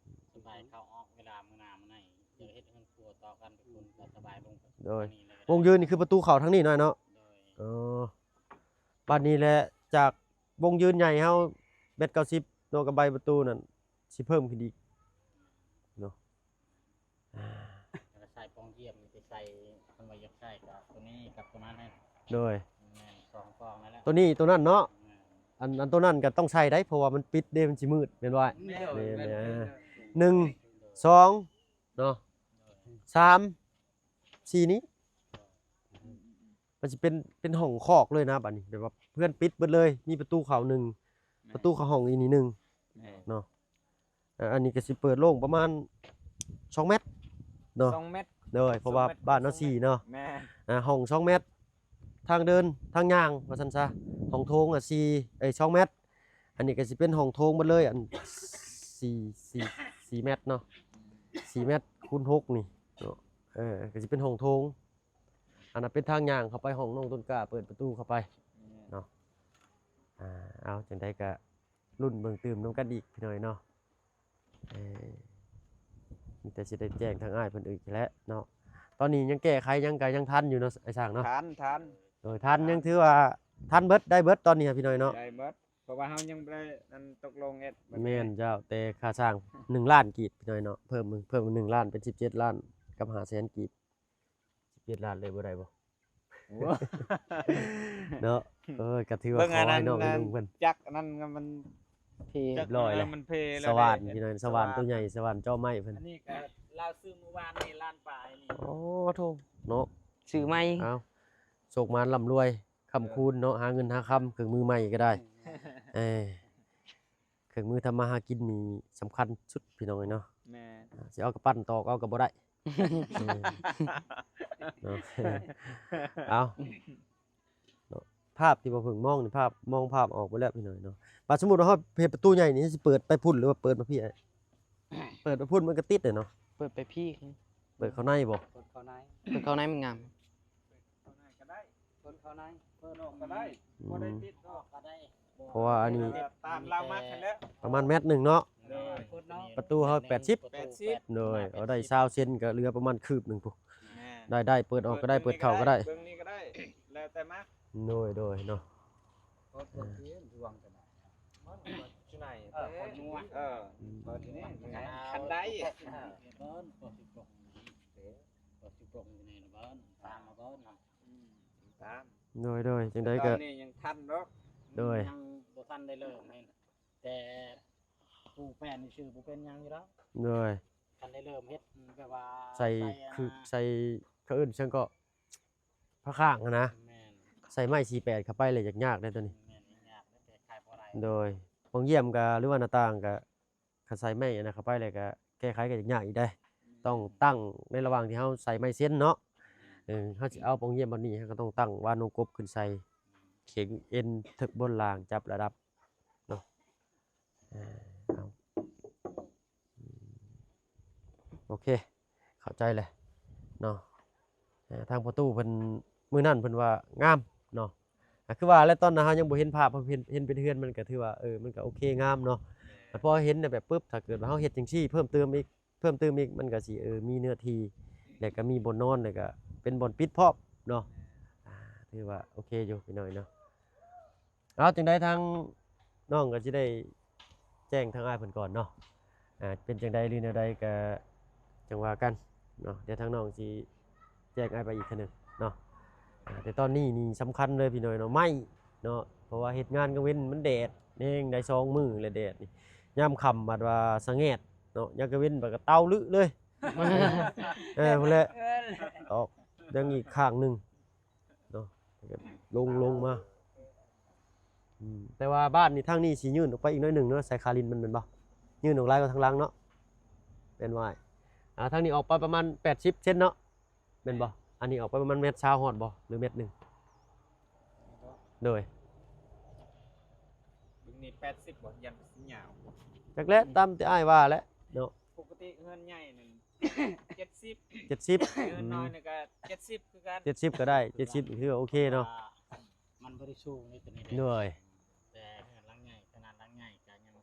ສະບາຍເຂົ້າອອກ ເວລາມື້ໜ້າມື້ໃນຢາກເຮັດເຮືອນຄົວຕໍ່ກັນໄປພຸ້ນກໍສະບາຍລົງ ໂດຍ ນີ້ເລີຍ ວົງຢືນນີ້ຄືປະຕູເຂົ້າທາງນີ້ໜ້ອຍເນາະ ໂດຍ ເອີ ບາດນີ້ແຫຼະ ຈາກວົງຢືນໃຫຍ່ເຮົາແມັດເກົ້າສິບເນາະ ກັບໃບປະຕູນັ້ນຊິເພີ່ມຂຶ້ນອີກເນາະ. ອ່າ ແລ້ວກໍໃສ່ປ່ອງຢ້ຽມ ໄປໃສ່ ຄັນວ່າຢາກໃສ່ກໍຕົວນີ້ກັບຕົວນັ້ນ ໂດຍ ແມ່ນສອງປ່ອງນັ້ນແຫຼະ ຕົວນີ້ຕົວນັ້ນເນາະ ແມ່ນ ອັນ ອັນຕົວນັ້ນກໍຕ້ອງໃສ່ໄດ໋ ເພາະວ່າມັນປິດເດ້ ມັນຊິມືດແມ່ນບໍ່? ແມ່ນ ແມ່ນ ແມ່ນ ແມ່ນ ໜຶ່ງ ສອງເນາະ ໂດຍ ສາມ ສີ່ນີ້ ມັນຊິເປັນ ເປັນຫ້ອງຄອກເລີຍນະ ບາດນີ້ ແບບວ່າເຮືອນປິດເບິດເລີຍ ມີປະຕູເຂົ້າໜຶ່ງ ແມ່ນ ປະຕູເຂົ້າຫ້ອງອີກນີ້ໜຶ່ງ ແມ່ນ ເນາະ. ອ່າ ອັນນີ້ກໍຊິເປີດໂລ່ງປະມານສອງແມັດເນາະ ສອງແມັດ ໂດຍ ເພາະວ່າ ສອງແມັດ ບ້ານເຮົາສີ່ເນາະ ແມ່ນ ອ່າ ຫ້ອງສອງແມັດ ທາງເດີນ ທາງຍ່າງວ່າຊັ້ນຊະ ຫ້ອງໂຖງ ອ່າ ສີ່ ເອີຍ ສອງແມັດ. ອັນນີ້ກໍຊິເປັນຫ້ອງໂຖງເບິດເລີຍ ອັນ ສີ່ ສີ່ ສີ່ແມັດເນາະ ສີ່ແມັດຄູນຫົກນີ້ເນາະ ເອີ ກໍຊິເປັນຫ້ອງໂຖງ. ອັນນັ້ນເປັນທາງຍ່າງເຂົ້າໄປຫ້ອງນ້ອງຕົ້ນກ້າ ເປີດປະຕູເຂົ້າໄປເນາະ. ອ່າ ເອົາ ຈັ່ງໃດກໍລຸ້ນເບິ່ງຕື່ມນຳກັນອີກ ພີ່ນ້ອງເນາະ. ເອີ ມີແຕ່ຊິໄດ້ແຈ້ງທາງອ້າຍເພິ່ນອີກແຫຼະເນາະ. ຕອນນີ້ຍັງແກ້ໄຂຫຍັງກໍຍັງທັນຢູ່ເນາະ ອ້າຍຊ່າງເນາະ. ທັນ ທັນ ໂດຍ ທັນ ຍັງຖືວ່າທັນເບິດ ໄດ້ເບິດຕອນນີ້ ພີ່ນ້ອງເນາະ ໄດ້ເບິດ ເພາະວ່າເຮົາຍັງບໍ່ໄດ້ອັນຕົກລົງເຮັດ. ແມ່ນເຈົ້າ ແຕ່ຄ່າສ້າງໜຶ່ງລ້ານກີບ ພີ່ນ້ອງເນາະ ເພີ່ມ ເພີ່ມໜຶ່ງລ້ານ ເປັນສິບເຈັດລ້ານກັບຫ້າແສນກີບ ສິບເຈັດລ້ານເລີຍ ບໍ່ໄດ້ບໍ່? ໂອ້ ເນາະ ເອີ ກໍຖືວ່າຂໍໃຫ້ນ້ອງລຸງເພິ່ນ ຈັກອັນນັ້ນມັນເພ ຈັກ ຮຽບຮ້ອຍແລ້ວ ມັນເພແລ້ວ ສະຫວ່ານ ພີ່ນ້ອງ ສະຫວ່ານ ສະຫວ່ານຕົວໃຫຍ່ ສະຫວ່ານເຈາະໄມ້ເພິ່ນ. ອັນນີ້ກໍລາວຊື້ມື້ວານນີ້ລ້ານປາຍນີ້. ໂອ້ໂທ້ ເນາະ ຊື້ໃໝ່. ເອົາ ໂຊກໝານລ່ຳລວຍ ຄ້ຳຄູນເນາະ ຫາເງິນຫາຄຳ ເຄື່ອງມືໃໝ່ກໍໄດ້ ເອີ ເຄື່ອງມືທຳມາຫາກິນນີ້ສຳຄັນສຸດ ພີ່ນ້ອງເອີຍເນາະ. ແມ່ນ ອ່າ ຊິເອົາກະປັ້ນຕອກເອົາກໍບໍ່ໄດ້ ເອີ ເນາະ ເອົາ ເນາະ ພາບທີ່ບໍ່ເພິ່ງມອງນີ້ ພາບ ມອງພາບອອກໄປແລ້ວ ພີ່ນ້ອງເນາະ. ບາດສົມມຸດວ່າເຮົາເຮັດປະຕູໃຫຍ່ນີ້ ຊິເປີດໄປພຸ້ນ ຫຼືວ່າເປີດມາພີ້? ເປີດໄປພຸ້ນມັນກໍຕິດເດ້ເນາະ. ເປີດໄປພີ້ ເປີດເຂົ້າໃນບໍ່? ເປີດເຂົ້າໃນ ເປີດເຂົ້າໃນມັນງາມ. ເປີດເຂົ້າໃນກໍໄດ້ ເປີດເຂົ້າໃນ ເປີດອອກກໍໄດ້ ອືມ ບໍ່ໄດ້ຕິດກໍອອກກໍໄດ້. ເພາະວ່າອັນນີ້ ຕາມລາວມັກຫັ້ນແຫຼະ ປະມານແມັດໜຶ່ງເນາະ. ໂດຍ ປະຕູເຮົາແປດສິບ ແປດສິບ ໂດຍ ເອົາໄດ້ຊາວເຊັນ ກໍເຫຼືອປະມານຄືບໜຶ່ງພຸ້ນ. ແມ່ນ ໄດ້ ໄດ້ ເປີດອອກກໍໄດ້ ເປີດເຂົ້າກໍໄດ້ ເບິ່ງນີ້ກໍໄດ້ ແລ້ວແຕ່ມັກ. ໂດຍ ໂດຍເນາະ ເອີ ເປີດເຂົ້າໃນ ເອີ ເປີດນີ້ ຄັນໄດ້ ເອີ ເປີດເຂົ້າໃນ ຕາມມາເບິ່ງ ອືມ ຕາມ ໂດຍ ໂດຍ ຈັ່ງໃດກໍ ຕອນນີ້ຍັງທັນດອກ ໂດຍ ຍັງບໍ່ທັນໄດ້ເລີ່ມເຮັດ ແຕ່ປູແປ້ນນີ້ຊື່ບໍ່ເປັນຫຍັງຢູ່ດອກ ໂດຍ ຄັນໄດ້ເລີ່ມເຮັດແບບວ່າ ໃສ່ ໃສ່ ຄື ອັນນ່າ ໃສ່ ເຂົາເອີ້ນຫຍັງເກາະ ຜ້າຄ້າງຫັ້ນນະ ແມ່ນ ໃສ່ໄມ້ສີ່ແປດເຂົ້າໄປແລ້ວ ຍາກໆເດ້ຕົວນີ້ ແມ່ນ ຍາກ ແກ້ໄຂບໍ່ໄດ້ ໂດຍ ປ່ອງຢ້ຽມກໍ ຫຼືວ່າໜ້າຕ່າງກໍ ຄັນໃສ່ໄມ້ອັນນັ້ນເຂົ້າໄປແລ້ວກໍແກ້ໄຂກໍຍາກອີກເດ້ ອືມ ຕ້ອງຕັ້ງໃນລະຫວ່າງທີ່ເຮົາໃສ່ໄມ້ເຊັນເນາະ ແມ່ນ ເອີ ເຮົາຊິເອົາປ່ອງຢ້ຽມບ່ອນນີ້ ເຮົາກໍຕ້ອງຕັ້ງວານວົງກົບຂຶ້ນໃສ່ ອືມ ເຂັງເອັນເທິງບົນລ່າງ ຈັບລະດັບເນາະ ເອີ ເອົາ ອືມ ໂອເຄ ເຂົ້າໃຈແລ້ວເນາະ ເອີ ທາງພໍ່ຕູ້ເພິ່ນ ມື້ນັ້ນເພິ່ນວ່າງາມເນາະ ກໍຄືວ່າແຫຼະ ຕອນນັ້ນເຮົາຍັງບໍ່ເຫັນພາບ ເຮົາເຫັນ ເຫັນເປັນເຮືອນ ມັນກໍຖືວ່າ ເອີ ມັນກໍໂອເຄ ງາມເນາະ ແມ່ນ ແຕ່ພໍເຫັນແບບປຶບ ຖ້າເກີດວ່າເຮົາເຮັດຈັ່ງຊີ້ເພີ່ມເຕີມອີກ ເພີ່ມເຕີມອີກ ມັນກໍຊິ ເອີ ມີເນື້ອທີ່ ແລ້ວກໍມີບ່ອນນອນ ແລ້ວກໍເປັນບ່ອນປິດພ້ອມເນາະ ແມ່ນ ອ່າ ຖືວ່າໂອເຄຢູ່ ພີ່ນ້ອງເນາະ. ເອົາ ຈັ່ງໃດທາງນ້ອງກໍຊິໄດ້ແຈ້ງທາງອ້າຍເພິ່ນກ່ອນເນາະ ອ່າ ເປັນຈັ່ງໃດຫຼືແນວໃດກໍຈັ່ງວ່າກັນເນາະ ດຽວທາງນ້ອງຊິແຈ້ງອ້າຍໄປອີກເທື່ອໜຶ່ງເນາະ ອ່າ ແຕ່ຕອນນີ້ນີ້ສຳຄັນເລີຍພີ່ນ້ອງເນາະ ໄມ້ເນາະ ເພາະວ່າເຮັດງານກາງເວັນມັນແດດແຮງ ໄດ້ສອງມື້ແລ້ວແດດນີ້ ຍາມຄ່ຳບັດວ່າສະແງດເນາະ ຍາມກາງເວັນບັດກໍເຕົາລຶເລີຍ ເອີ ພຸ້ນແຫຼະ ຕອກຍັງອີກຂ້າງໜຶ່ງ ເນາະ ລົງ ລົງມາ ອືມ ແຕ່ວ່າບ້ານນີ້ ທາງນີ້ຊິຍື່ນອອກໄປອີກໜ້ອຍໜຶ່ງເນາະ ສາຍຄາລິນມັນແມ່ນບໍ່? ຍື່ນອອກຫຼາຍກວ່າທາງຫຼັງເນາະ ແມ່ນບໍ່ອ້າຍ? ອ່າ ທາງນີ້ອອກໄປປະມານແປດສິບເຊັນເນາະ ແມ່ນບໍ່? ອັນນີ້ອອກໄປປະມານແມັດຊາວຮອດບໍ່ ຫຼືແມັດໜຶ່ງ? ໂດຍ ເບິ່ງນີ້ແປດສິບບໍ່? ຢ້ານມັນຊິຍາວ ຈັກແຫຼະ ຕາມທີ່ອ້າຍວ່າແຫຼະເນາະ ປົກກະຕິເຮືອນໃຫຍ່ນັ້ນ ເຈັດສິບ ເຈັດສິບ ເຮືອນນ້ອຍນີ້ກໍເຈັດສິບຄືກັນ ເຈັດສິບກໍໄດ້ ເຈັດສິບຖືວ່າໂອເຄເນາະ ມັນບໍ່ໄດ້ສູງໃນຕົວນີ້ເດ້ ໂດຍ ແຕ່ເຮືອນຫຼັງໃຫຍ່ ຂະໜາດຫຼັງໃຫຍ່ກໍຍັງ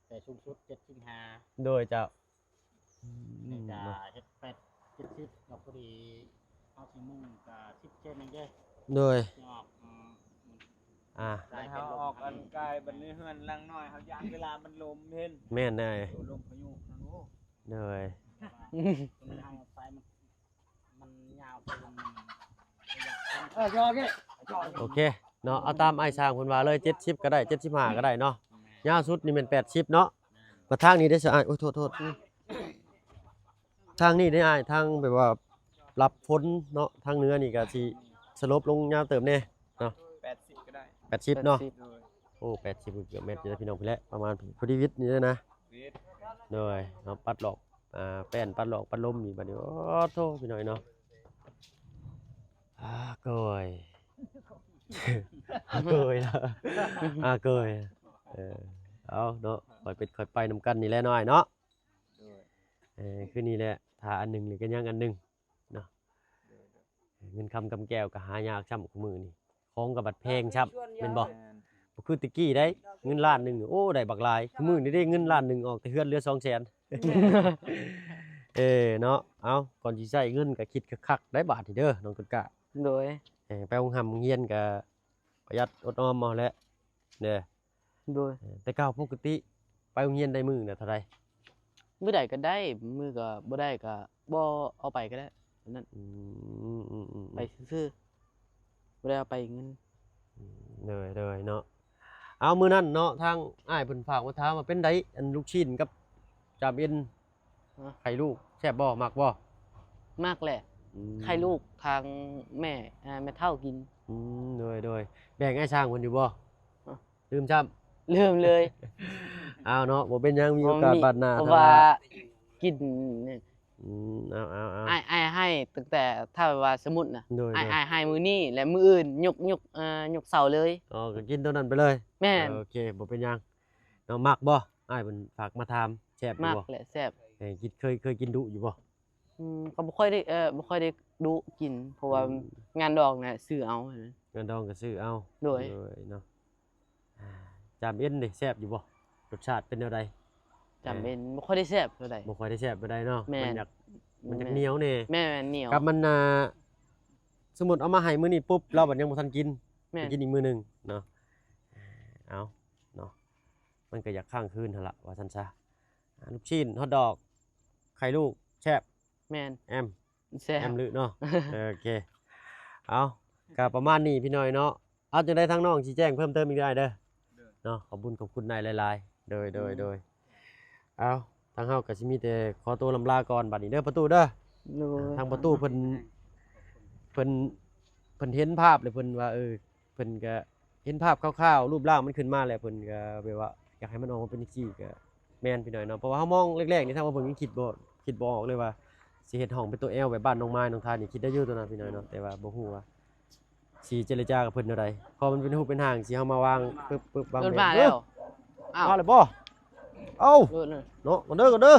ແຕ່ສູງສຸດເຈັດສິບຫ້າ ໂດຍເຈົ້າ ອືມ ນີ້ກໍເນາະ ເຮັດແປດ ເຈັດສິບກໍພໍດີ ເຮົາຊິມຸງກໍສິບເຊັນເອງເດ້ ໂດຍ ອອກ ອືມ ອ່າ ແລ້ວເຮົາອອກອັນກາຍ ບັດນີ້ເຮືອນຫຼັງນ້ອຍ ເຮົາຢ້ານເວລາມັນລົມເຫັນ ແມ່ນໄດ໋ ລົມພາຍຸນັ້ນ ໂອ້ ໂດຍ ມັນຍາວເກີນ ມັນ ເອີ ຈອດນີ້ ໂອເຄເນາະ ເອົາຕາມອ້າຍຊ່າງເພິ່ນວ່າເລີຍ ເຈັດສິບກໍໄດ້ ເຈັດສິບຫ້າກໍໄດ້ເນາະ ຍາວສຸດນີ້ແມ່ນແປດສິບເນາະ ບັດທາງນີ້ເດ້ຊະອ້າຍ ໂອ້ຍ ໂທດໆ ທາງນີ້ເດ້ອ້າຍ ທາງແບບວ່າຮັບຝົນເນາະ ທາງເໜືອນີ້ກໍຊິສະຫຼົບລົງຍາວເຕີບແດ່ເນາະ ແປດສິບກໍໄດ້ ແປດສິບເນາະ ແປດສິບ ໂອ້ ແປດສິບ ເກືອບແມັດຢູ່ເດ້ພີ່ນ້ອງ ພີ້ແຫຼະ ປະມານພີ້ ພໍດີວິດນີ້ເດ້ນະ ໂດຍ ເຮົາປັດຫຼອກ ອ່າ ແປ້ນ ປັດຫຼອກ ປັດລົມນີ້ບັດນີ້ ໂອ້ໂທ້ ພີ່ນ້ອງເນາະ ອາໂກຍ ອາໂກຍ ອາໂກຍ ເອີ ເອົາເນາະ ຄ່ອຍເປັນຄ່ອຍໄປນຳກັນນີ້ແຫຼະນ້ອຍເນາະ ເອີ ຄືນີ້ແຫຼະ ຖ້າອັນໜຶ່ງນີ້ກໍຍັງອັນໜຶ່ງເນາະ ເງິນຄຳກຳແກ້ວກໍຫາຍາກຊ້ຳ ຄູ່ມື້ນີ້ ຂອງກໍບັດແພງຊ້ຳ ແມ່ນບໍ່? ບໍ່ຄືແຕ່ກີ້ໃດ໋ ເງິນລ້ານໜຶ່ງນີ້ ໂອ້ ໄດ້ບັກຫຼາຍ ຄູ່ມື້ນີ້ເດ້ ເງິນລ້ານໜຶ່ງອອກແຕ່ເຮືອນເຫຼືອສອງແສນ ເອີ ເນາະ ເອົາ ກ່ອນຊິໃຊ້ເງິນກໍຄິດຄັກໆ ໄດ໋ບາດນີ້ເດີ ນ້ອງຕົ້ນກ້າ ໂດຍ ເອີ ໄປໂຮງຮ່ຳໂຮງຮຽນກໍປະຢັດອົດອອມເອົາແຫຼະ ເດີ ໂດຍ ເອີ ແຕ່ເກົ່າປົກກະຕິໄປໂຮງຮຽນໄດ້ມື້ລະເທົ່າໃດ? ມື້ໃດກໍໄດ້ ມື້ກໍບໍ່ໄດ້ກໍບໍ່ເອົາໄປກໍໄດ້ ອັນນັ້ນ ອືມ ອືມ ອືມ ອືມ ໄປຊື່ໆ ບໍ່ໄດ້ເອົາໄປເງິນ ອືມ ໂດຍ ໂດຍເນາະ ເອົາ ມື້ນັ້ນເນາະ ທາງອ້າຍເພິ່ນຝາກມາຖາມວ່າເປັນໃດ ອັນລູກຊີ້ນກັບຈາມເອັນ ຮະ ໄຂ່ລູກແຊບບໍ່? ມັກບໍ່? ມັກແຫຼະ ອືມ ໄຂ່ລູກທາງແມ່ ອ່າ ແມ່ເຖົ້າກິນ ອືມ ໂດຍ ໂດຍ ແບ່ງອ້າຍຊ່າງເພິ່ນຢູ່ບໍ່? ຮະ ລືມຊ້ຳ ລືມເລີຍ ເອົາເນາະ ບໍ່ເປັນຫຍັງ ມີໂອກາດບາດໜ້າ ເພາະວ່າກິນ ອືມ ເອົາ ເອົາ ເອົາ ອ້າຍ ອ້າຍໃຫ້ຕັ້ງແຕ່ ຖ້າວ່າສົມມຸດນະ ໂດຍ ອ້າຍ ໂດຍ ອ້າຍໃຫ້ມື້ນີ້ ແລະ ມື້ອື່ນຍົກ ຍົກ ເອີ ຍົກເສົາເລີຍ ອໍ ກໍກິນຕົວນັ້ນໄປເລີຍ ແມ່ນ ເອີ ໂອເຄ ບໍ່ເປັນຫຍັງເນາະ ມັກບໍ່? ອ້າຍເພິ່ນຝາກມາຖາມ ແຊບຢູ່ບໍ່? ມັກແຫຼະ ແຊບ ເອີ ກິນ ເຄີຍ ເຄີຍກິນດຸຢູ່ບໍ່? ອືມ ກໍບໍ່ຄ່ອຍໄດ້ ເອີ ບໍ່ຄ່ອຍໄດ້ດຸກິນ ເພາະວ່າ ອືມ ງານດອງນະຊື້ເອົາ ງານດອງກໍຊື້ເອົາ ໂດຍ ໂດຍເນາະ ອ່າ ຈາມເອັນເດ ແຊບຢູ່ບໍ່? ລົດຊາດເປັນແນວໃດ? ຈາມເອັນ ເອີ ບໍ່ຄ່ອຍໄດ້ແຊບເທົ່າໃດ ບໍ່ຄ່ອຍໄດ້ແຊບປານໃດເນາະ ແມ່ນ ມັນຢາກ ມັນຢາກ ແມ່ນ ໜຽວແດ່ ແມ່ນ ໜຽວ ກັບມັນ ອ່າ ສົມມຸດເອົາມາໃຫ້ມື້ນີ້ປຸບ ລາວບັດຍັງບໍ່ທັນກິນ ແມ່ນ ໄປກິນອີກມື້ໜຶ່ງເນາະ ເອົາເນາະ ມັນກໍຢາກຄ້າງຄືນຫັ້ນລະ ວ່າຊັ້ນຊະ ອ່າ ລູກຊີ້ນ ຮອດດອກ ໄຂ່ລູກ ແຊບ ແມ່ນ ແອມ ແຊບ ແອມລຶເນາະ ເອີ ໂອເຄ ເອົາ ກໍປະມານນີ້ພີ່ນ້ອງເນາະ. ເອົາ ຈັ່ງໃດທາງນ້ອງຊີ້ແຈງເພີ່ມເຕີມອີກໄດ້ເດີ ເນາະ. ຂອບບຸນຂອບຄຸນນາຍຫຼາຍໆ ໂດຍ ໂດຍ ໂດຍ. ເອົາ ທາງເຮົາກໍຊິມີແຕ່ຂໍຕົວລຳລາກ່ອນບັດນີ້ເດີ ປະຕູເດີ. ໂດຍ ທາງປະຕູເພິ່ນ ເພິ່ນ ເພິ່ນເຫັນພາບແລ້ວ ເພິ່ນວ່າ ເອີ ເພິ່ນກໍເຫັນພາບຄ່າວໆ ຮູບຮ່າງມັນຂຶ້ນມາແລ້ວ ເພິ່ນກໍແບບວ່າຢາກໃຫ້ມັນອອກມາເປັນຈັ່ງຊີ້ ກໍແມ່ນພີ່ນ້ອງເນາະ. ເພາະວ່າເຮົາມອງແລກໆນີ້ ຖ້າວ່າເບິ່ງຍັງຄິດບໍ່ ຄິດບໍ່ອອກເລີຍວ່າຊິເຮັດຫ້ອງເປັນຕົວ L ແບບບ້ານນ້ອງມາຍ ນ້ອງທານນີ້ ຄິດໄດ້ຢູ່ຕອນນັ້ນພີ່ນ້ອງເນາະ ແຕ່ວ່າບໍ່ຮູ້ວ່າ ຊິເຈລະຈາກັບເພິ່ນແນວໃດ ເພາະມັນເປັນຮູບເປັນຮ່າງ ຊິເຮົາມາວາງປຶບ ປຶບ ວາງແຜນ. ເອີ ມາແລ້ວ ອ້າວ ມາແລ້ວບໍ່? ເອົ້າ ເອີ ເນາະ ກ່ອນເດີ ກ່ອນເດີ.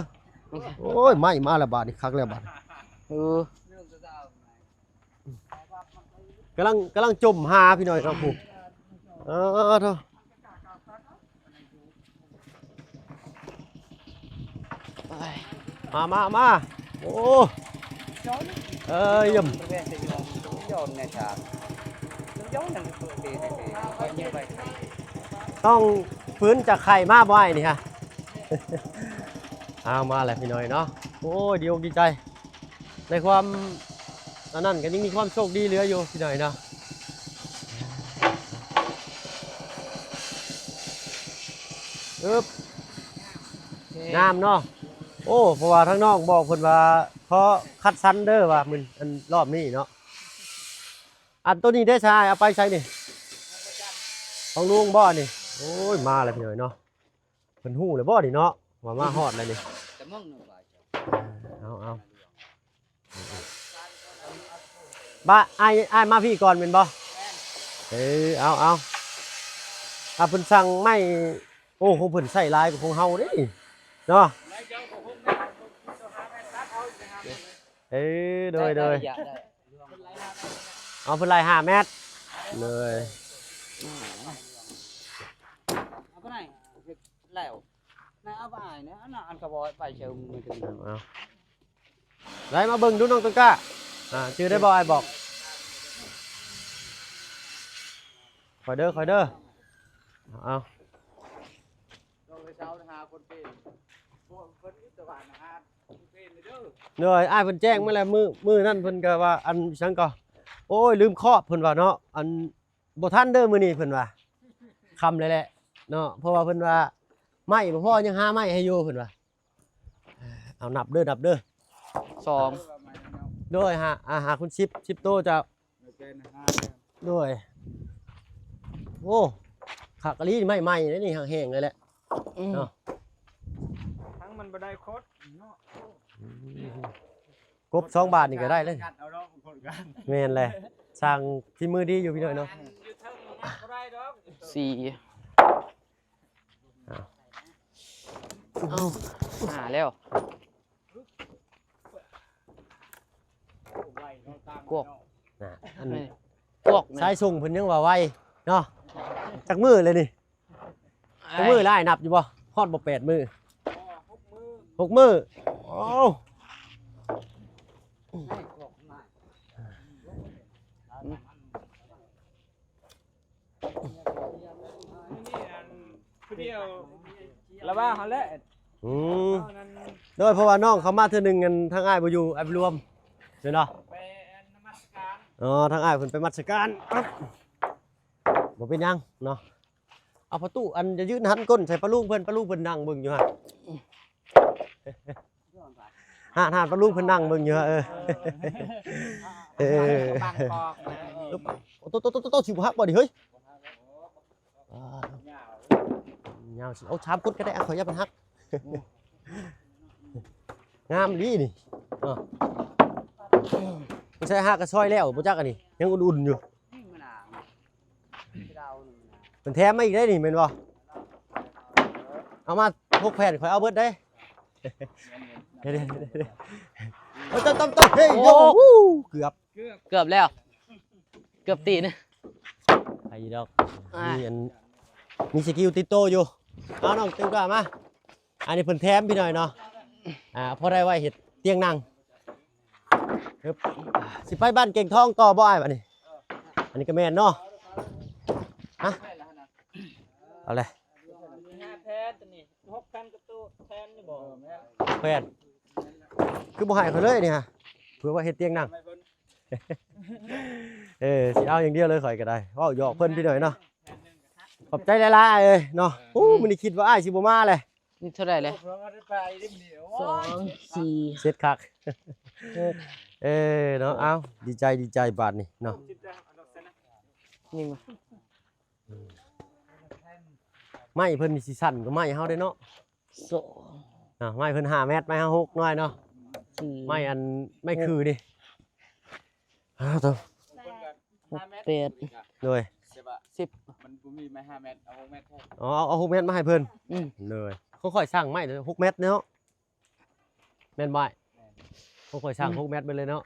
ໂອ້ຍ ໄມ້ມາແລ້ວບາດນີ້ ຄັກແລ້ວບາດ. ເອີ ກຳລັງ ກຳລັງຈົ່ມຫາພີ່ນ້ອງເນາະ ຜູ້ ເອີ ເອີ ເອີ ເອີ. ມາ ມາ ມາ ໂອ້ ເອີ ຢ້ຽມ ຕ້ອງຟື້ນຈາກໄຂ່ມາບໍ່ອ້າຍນີ້ຮະ. ເອົາ ມາແລ້ວພີ່ນ້ອງເນາະ ໂອ້ຍ ດີອົກດີໃຈ. ໃນຄວາມອັນນັ້ນກໍຍັງມີຄວາມໂຊກດີເຫຼືອຢູ່ພີ່ນ້ອງເນາະ. ອຶບ ງາມເນາະ. ໂອ້ ເພາະວ່າທາງນ້ອງບອກເພິ່ນວ່າຂໍຄັດສັນເດີວ່າມື້ ອັນ ລອບນີ້ເນາະ. ອັນໂຕນີ້ເດ້ຊາຍ ເອົາໄປໃສນີ້? ຂອງລຸງບໍ່ນີ້? ໂອ້ຍ ມາແລ້ວພີ່ນ້ອງເນາະ. ເພິ່ນຮູ້ແລ້ວບໍ່ນີ້ເນາະ ວ່າມາຮອດແລ້ວນີ້. ເອົາ ເອົາ ບາດ ອ້າຍ ອ້າຍມາພີ້ກ່ອນແມ່ນບໍ່? ເອີ ເອົາ ເອົາ ຖ້າເພິ່ນສັ່ງໄມ້ ໂອ້ ຂອງເພິ່ນໃຊ້ຫຼາຍກວ່າຂອງເຮົາເດ້ເນາະ. ເອີ ໂດຍ ໂດຍ ເອົາ ເພິ່ນໄລ່ຫ້າແມັດເລີຍ. ເອົາໄປໄດ້ແລ້ວ ນາຍເອົາໄປອ້າຍນະ ອັນນັ້ນ ອັນກະບອກໄປເຊີມມື ເອົາ ໄດ້ມາເບິ່ງດູນ້ອງຕົ້ນກ້າ ອ່າ ຈື່ໄດ້ບໍ່ ອ້າຍບອກ ຄ່ອຍເດີ ຄ່ອຍເດີ. ເອົາ ເອົາ ໂດຍ ອ້າຍເພິ່ນແຈ້ງມາແລ້ວ ມື້ ມື້ນັ້ນເພິ່ນກໍວ່າ ອັນ ອີຫຍັງກໍ ໂອ້ຍ ລືມຄອບ ເພິ່ນວ່າເນາະ ອັນ ບໍ່ທັນເດີມື້ນີ້ ເພິ່ນວ່າ ຄ່ຳແລ້ວແຫຼະເນາະ ເພາະວ່າເພິ່ນວ່າໄມ້ບໍ່ພໍ ຍັງຫາໄມ້ໃຫ້ຢູ່ ເພິ່ນວ່າ. ເອົາ ນັບເດີ ນັບເດີ ສອງ ໂດຍ ຫ້າ ອ່າ ຫ້າຄູນສິບ ສິບໂຕເຈົ້າ. ໂດຍ ໂອ້ ຄັກອີ່ຫຼີ ໄມ້ໃໝ່ເດ້ນີ້ ແຫ້ງໆ ເລີຍແຫຼະ ອືມ ເນາະ ທັງມັນບໍ່ໄດ້ຄົດເນາະ. ອືມ ກົບສອງບາດນີ້ກໍໄດ້ເລີຍ ແມ່ນແຫຼະ ຊ່າງຝີມືດີຢູ່ພີ່ນ້ອງເນາະ. ສີ່ ເອົາ ຫ້າແລ້ວ ກວກ ນະ ອັນ ກວກ ສາຍສົ່ງເພິ່ນຍັງວ່າໄວເນາະ. ຈັກມື້ເລີຍນີ້? ຈັກມື້ລະ ນັບຢູ່ບໍ່? ຮອດບໍ່ແປດມື້? ຫົກມື້. ໂອ້ ລະວ່າຫັ້ນແຫຼະ ອືມ ໂດຍ ເພາະວ່ານ້ອງເຂົ້າມາເທື່ອໜຶ່ງ ອັນ ທາງອ້າຍບໍ່ຢູ່ ອ້າຍໄປລວມ ແມ່ນບໍ່? ໄປນະມັດສະການ ອໍ ທາງອ້າຍເພິ່ນໄປນະມັດສະການ ບໍ່ເປັນຫຍັງເນາະ. ເອົາ ພໍ່ຕູ້ ອັນ ຢ່າຢືນຫັນກົ້ນໃສ່ປ້າລຸງເພິ່ນ ປ້າລຸງເພິ່ນນັ່ງເບິ່ງຢູ່ຫັ້ນ ຫັ້ນ ຫັ້ນ ປ້າລຸງເພິ່ນນັ່ງເບິ່ງຢູ່ ເອີ ເອີ ບັງຄອກນະ ໂຕ ໂຕ ໂຕ ໂຕ ຊິບໍ່ຫັກບໍ່ນີ້ເຮີ້ຍ? ອ່າ ຍາວຊິ ເອົາສາມຄົນກໍໄດ້ ເອົາ ຂ້ອຍຢ້ານມັນຫັກ ງາມອີ່ຫຼີນີ້ ເນາະ. ບໍ່ໃຊ່ຫາກະຊອຍແລ້ວບໍ່ຈັກ ອັນນີ້ຍັງອຸ່ນໆຢູ່. ເພິ່ນແຖມມາອີກໄດ໋ນີ້ແມ່ນບໍ່? ເອົາມາຫົກແຜ່ນ ຂ້ອຍເອົາເບິດເດ້. ເອີ ຕຳໆໆ ເຮີ້ຍ ໂອ້ ເກືອບ ເກືອບແລ້ວ ເກືອບຕີນ ໄປດອກ ອ່າ ມີອັນ ມີສະກິວຕິດໂຕຢູ່. ເອົາ ນ້ອງ ຕື່ມກວ່າມາ. ອັນນີ້ເພິ່ນແຖມພີ່ນ້ອງເນາະ ອ່າ ພໍໄດ້ໄວ້ເຮັດຕຽງນັ່ງ. ຊິໄປບ້ານເກັ່ງທອງຕໍ່ບໍ່ອ້າຍບັດນີ້? ອັນນີ້ກໍແມ່ນເນາະ ຮະ ເອົາແຫຼະ ຫົກແຜ່ນ ຄືບໍ່ໃຫ້ຂ້ອຍເລີຍນີ້ຮະ ເພື່ອວ່າເຮັດຕຽງນັ່ງ. ເອີ ຊິເອົາຢ່າງດຽວເລີຍຂ້ອຍກໍໄດ້ ເວົ້າຫຍອກເພິ່ນພີ່ນ້ອງເນາະ. ຂອບໃຈຫຼາຍໆເອີຍເນາະ. ໂອ້ ມື້ນີ້ຄິດວ່າອ້າຍຊິບໍ່ມາແຫຼະ. ນີ້ເທົ່າໃດແຫຼະ? ສອງ ສີ່ ເສັດຄັກ ຫົກ ເອີເນາະ. ເອົາ ດີໃຈ ດີໃຈບາດນີ້ເນາະ. ນີ້ມາ ໄມ້ເພິ່ນນີ້ຊິສັ້ນກວ່າໄມ້ເຮົາເດ້ເນາະ. ສອງ ອ່າ ໄມ້ເພິ່ນຫ້າແມັດ ໄມ້ເຮົາຫົກໜ່ວຍເນາະ. ສີ່ ໄມ້ອັນ ໄມ້ຄືນີ້ ອ້າວ ໂທ້ ຫົກ ແປດ ໂດຍ ສິບ ມັນບໍ່ມີໄມ້ຫ້າແມັດ ເອົາຫົກແມັດແທນ. ອໍ ເອົາ ເອົາຫົກແມັດມາໃຫ້ເພິ່ນ. ອືມ ໂດຍ ຂ້ອຍສັ່ງໄມ້ຫົກແມັດເນາະ ແມ່ນບໍ່? ແມ່ນ ຂ້ອຍສັ່ງ ອືມ ຫົກແມັດໄປເລີຍເນາະ.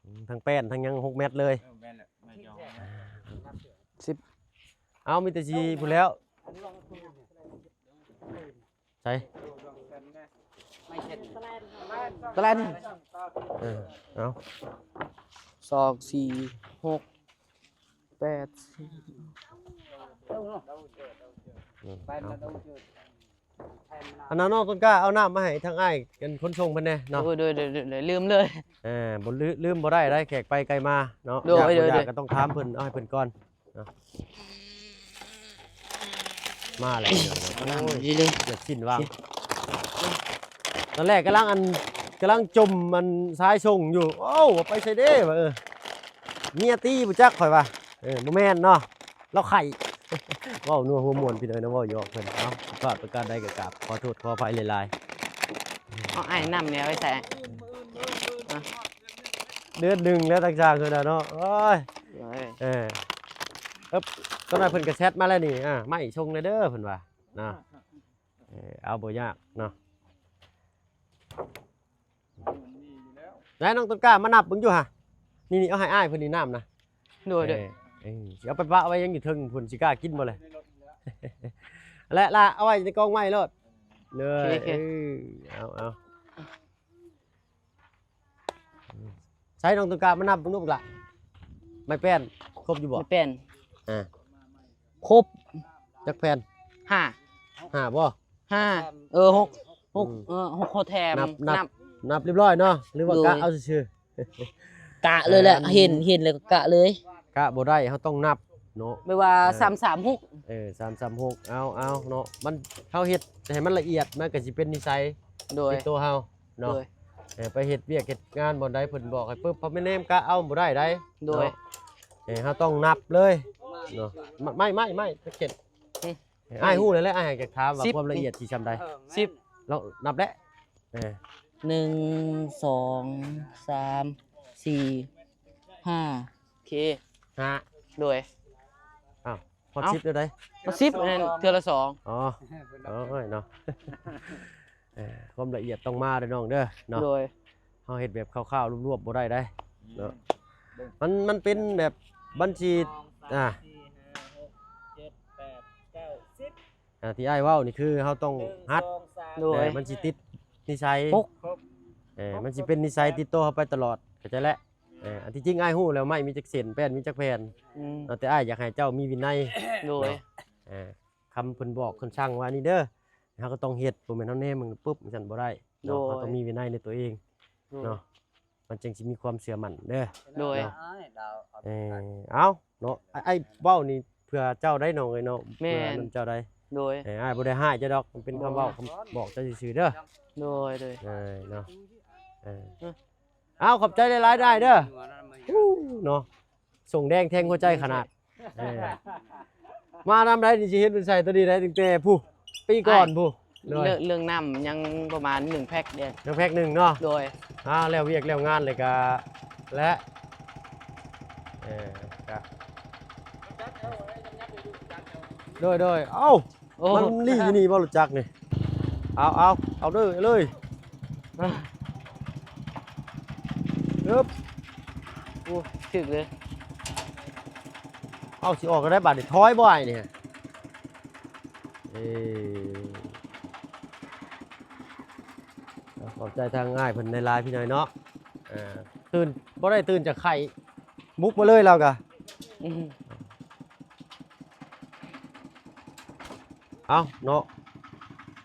ອືມ ທັງແປ້ນທັງຫຍັງຫົກແມັດເລີຍ. ເອີ ແມ່ນແຫຼະ ໄມ້ດຽວຫົກແມັດ ສິບ ເອົາ ມີແຕ່ຊິພຸ້ນແລ້ວ. ໃສ ຕະແລນ ເອີ ເອົາ ສອງ ສີ່ ຫົກ ແປດ ສິບ ອືມ ເອົາ ອັນນັ້ນນ້ອງຕົ້ນກ້າ ເອົານ້ຳມາໃຫ້ທາງອ້າຍ ອັນຄົນສົ່ງເພິ່ນແດ່ເນາະ. ໂດຍ ໂດຍ ໂດຍ ລືມເລີຍ. ເອີ ບໍ່ລືມ ລືມບໍ່ໄດ້ ໄດ້ແຂກໄປໄກມາເນາະ. ໂດຍ ຢາກບໍ່ຢາກ ໂດຍ ກໍຕ້ອງຖາມເພິ່ນ ເອົາໃຫ້ເພິ່ນກ່ອນ. ເນາະ ມາແລ້ວ ໂອ້ຍ ເລືອດຊິ້ນວ່າງ. ຕອນແລກກຳລັງອັນ ກຳລັງຈົ່ມອັນຊາຍສົ່ງຢູ່ ໂອ້ ໄປໃສເດ້ວ່າ ເອີ ເມຍຕີບໍ່ຈັກ ຂ້ອຍວ່າ ເອີ ບໍ່ແມ່ນເນາະ ລາວໄຂ້. ເວົ້ານົວຫົວມ່ວນພີ່ນ້ອງເນາະ ເວົ້າຫຍອກເພິ່ນ. ເອົາ ຜິດພາດປະການໃດກໍກາບຂໍໂທດຂໍອະໄພຫຼາຍໆ. ເອົາ ອ້າຍ ນ້ຳແມ່ໄວ້ໃສ? ເດືອນໜຶ່ງແລ້ວ ທາງຊ່າງເພິ່ນນະເນາະ. ໂອ້ຍ ເອີ ເອີ ຕອນນັ້ນເພິ່ນກໍແຊັດມາແລ້ວນີ້ ອ່າ ໄມ້ສົ່ງແດ່ເດີ ເພິ່ນວ່ານະ. ເອີ ເອົາ ບໍ່ຍາກເນາະ. ໄດ້ ນ້ອງຕົ້ນກ້າ ມານັບເບິ່ງຢູ່ຫະ. ນີ້ໆ ເອົາໃຫ້ອ້າຍເພິ່ນນີ້ ນ້ຳນະ. ໂດຍ ເອີ ເອີ ຊິເອົາໄປປະໄວ້ຍັງຢູ່ເທິງພຸ້ນ ຊິກ້າກິນບໍ່ແລະ? ແລະລະ ເອົາໄວ້ໃນກອງໄມ້ໂລດ. ໂດຍ ໂອເຄ ໂອເຄ ເອີ ເອົາ ເອົາ ໃຊ້ນ້ອງຕົ້ນກ້າມານັບເບິ່ງດູບັກຫຼ້າ ໄມ້ແປ້ນຄົບຢູ່ບໍ່? ໄມ້ແປ້ນ ອ່າ ຄົບ ຈັກແຜ່ນ? ຫ້າ ຫ້າບໍ່? ຫ້າ ເອີ ຫົກ ຫົກ ອືມ ເອີ ຫົກ ຂໍແຖມ ນັບ ນັບ ນັບ ນັບຮຽບຮ້ອຍເນາະ ຫຼືວ່າ ໂດຍ ກະເອົາຊື່ໆ? ກະເລີຍແຫຼະ ເຫັນ ເຫັນແລ້ວກໍກະເລີຍ ກະບໍ່ໄດ້ ເຮົາຕ້ອງນັບເນາະ ແບບວ່າ ເອີ ສາມສາມຫົກ ເອີ ສາມສາມຫົກ ເອົາ ເອົາເນາະ ມັນ ເຮົາເຮັດໃຫ້ມັນລະອຽດ ມັນກໍຊິເປັນນິໄສ ໂດຍ ໃນຕົວເຮົາ ເນາະ ໂດຍ ເອີ ໄປເຮັດວຽກເຮັດງານບ່ອນໃດເພິ່ນບອກໃຫ້ປຶບ ເຮົາໄປແນມກະເອົາບໍ່ໄດ້ໃດ ໂດຍ ເນາະ ເອີ ເຮົາຕ້ອງນັບເລີຍເນາະ ໄມ້ ໄມ້ ໄມ້ ໄມ້ ຕະເຂັດ ອືມ ໃຫ້ອ້າຍຮູ້ແລ້ວແຫຼະ ອ້າຍຢາກຖາມວ່າ ສິບ ຄວາມລະອຽດຊິຊ່ຳໃດ ສິບ ລອງນັບແຫຼະ ເອີ ໜຶ່ງ ສອງ ສາມ ສີ່ ຫ້າ ໂອເຄ ຫ້າ ໂດຍ ອ້າວ ຮອດ ເອົ້າ ສິບແລ້ວໃດ ຮອດ ສິບ ອັນນັ້ນເທື່ອລະສອງ ອໍ ໂອ້ຍເນາະ ເອີ ຄວາມລະອຽດຕ້ອງມາເດີນ້ອງເດີເນາະ ໂດຍ ເຮົາເຮັດແບບຄ່າວໆລວບໆບໍ່ໄດ້ໃດເນາະ ອືມ ມັນ ມັນເປັນແບບບັນຊີ ໜຶ່ງ ສອງ ສາມ ອ່າ ສີ່ ຫ້າ ຫົກ ເຈັດ ແປດ ເກົ້າ ສິບ ອ່າ ທີ່ອ້າຍເວົ້ານີ້ຄືເຮົາຕ້ອງ ໜຶ່ງ ຮັດ ສອງ ສາມ ໂດຍ ເອີ ມັນຊິຕິດນິໄສ ຫົກ ເອີ ມັນຊິເປັນນິໄສຕິດໂຕເຮົາໄປຕະຫຼອດ ເຂົ້າໃຈແລ້ວ ເອີ ອັນທີ່ຈິງອ້າຍຮູ້ແລ້ວ ໄມ້ມີຈັກເສັ້ນ ແປ້ນມີຈັກແຜ່ນ ອືມ ເນາະ ແຕ່ອ້າຍຢາກໃຫ້ເຈົ້າມີວິໄນ ໂດຍ ເນາະ ເອີ ຄຳເພິ່ນບອກເພິ່ນສັ່ງວ່ານີ້ເດີ ເຮົາກໍຕ້ອງເຮັດ ບໍ່ແມ່ນເຮົາແນມເບິ່ງປຶບ ຈັ່ງຊັ້ນບໍ່ໄດ້ເນາະ ໂດຍ ເຮົາຕ້ອງມີວິໄນໃນຕົວເອງ ໂດຍ ເນາະ ມັນຈຶ່ງຊິມີຄວາມເຊື່ອໝັ້ນເດີ ໂດຍ ເນາະ ເອີ ເອົາເນາະ ອ້າຍເວົ້ານີ້ເພື່ອເຈົ້າໄດ໋ນ້ອງເອີຍເນາະ ແມ່ນ ເພື່ອນຳເຈົ້າໄດ໋ ໂດຍ ເອີ ອ້າຍບໍ່ໄດ້ຮ້າຍເຈົ້າດອກ ມັນເປັນຄຳເວົ້າ ຄຳບອກເຈົ້າຊື່ໆເດີ ໂດຍ ໂດຍ ເອີ ເນາະ ເອີ ເອີ ເອົາ ຂອບໃຈຫຼາຍໆ ອ້າຍເດີ ເນາະ ສົ່ງແດງແທງຫົວໃຈຂະໜາດ ເອີ ມານຳໃດນີ້ ຊິເຫັນເພິ່ນໃສ່ຕົວນີ້ໄດ້ຕັ້ງແຕ່ຜູ້ ປີກ່ອນຜູ້ ໂດຍ ເລື່ອງ ເລື່ອງນ້ຳຍັງປະມານໜຶ່ງແພັກເດ ຍັງແພັກໜຶ່ງເນາະ ໂດຍ ອ່າ ແລ້ວວຽກແລ້ວງານເລີຍກະ ແລະ ເອີ ກະ ໂດຍ ໂດຍ ເອົ້າ ໂອ້ ມັນລີ້ຢູ່ນີ້ບໍ່ ລົດຈັກນີ້ ເອົາ ເອົາ ເອົາເດີ ເລີຍ ອາ ເອີບ ໂອ້ ຖືກເລີຍ ເອົາ ຊິອອກແນວໃດບາດນີ້ ຖອຍບໍ່ອ້າຍນີ້ ເອີ ຂອບໃຈທາງອ້າຍເພິ່ນຫຼາຍໆ ພີ່ນ້ອງເນາະ ເອີ ຕື່ນ ບໍ່ໄດ້ຕື່ນຈາກໄຂ້ ບຸກມາເລີຍລາວກະ ອືມ ເອົາເນາະ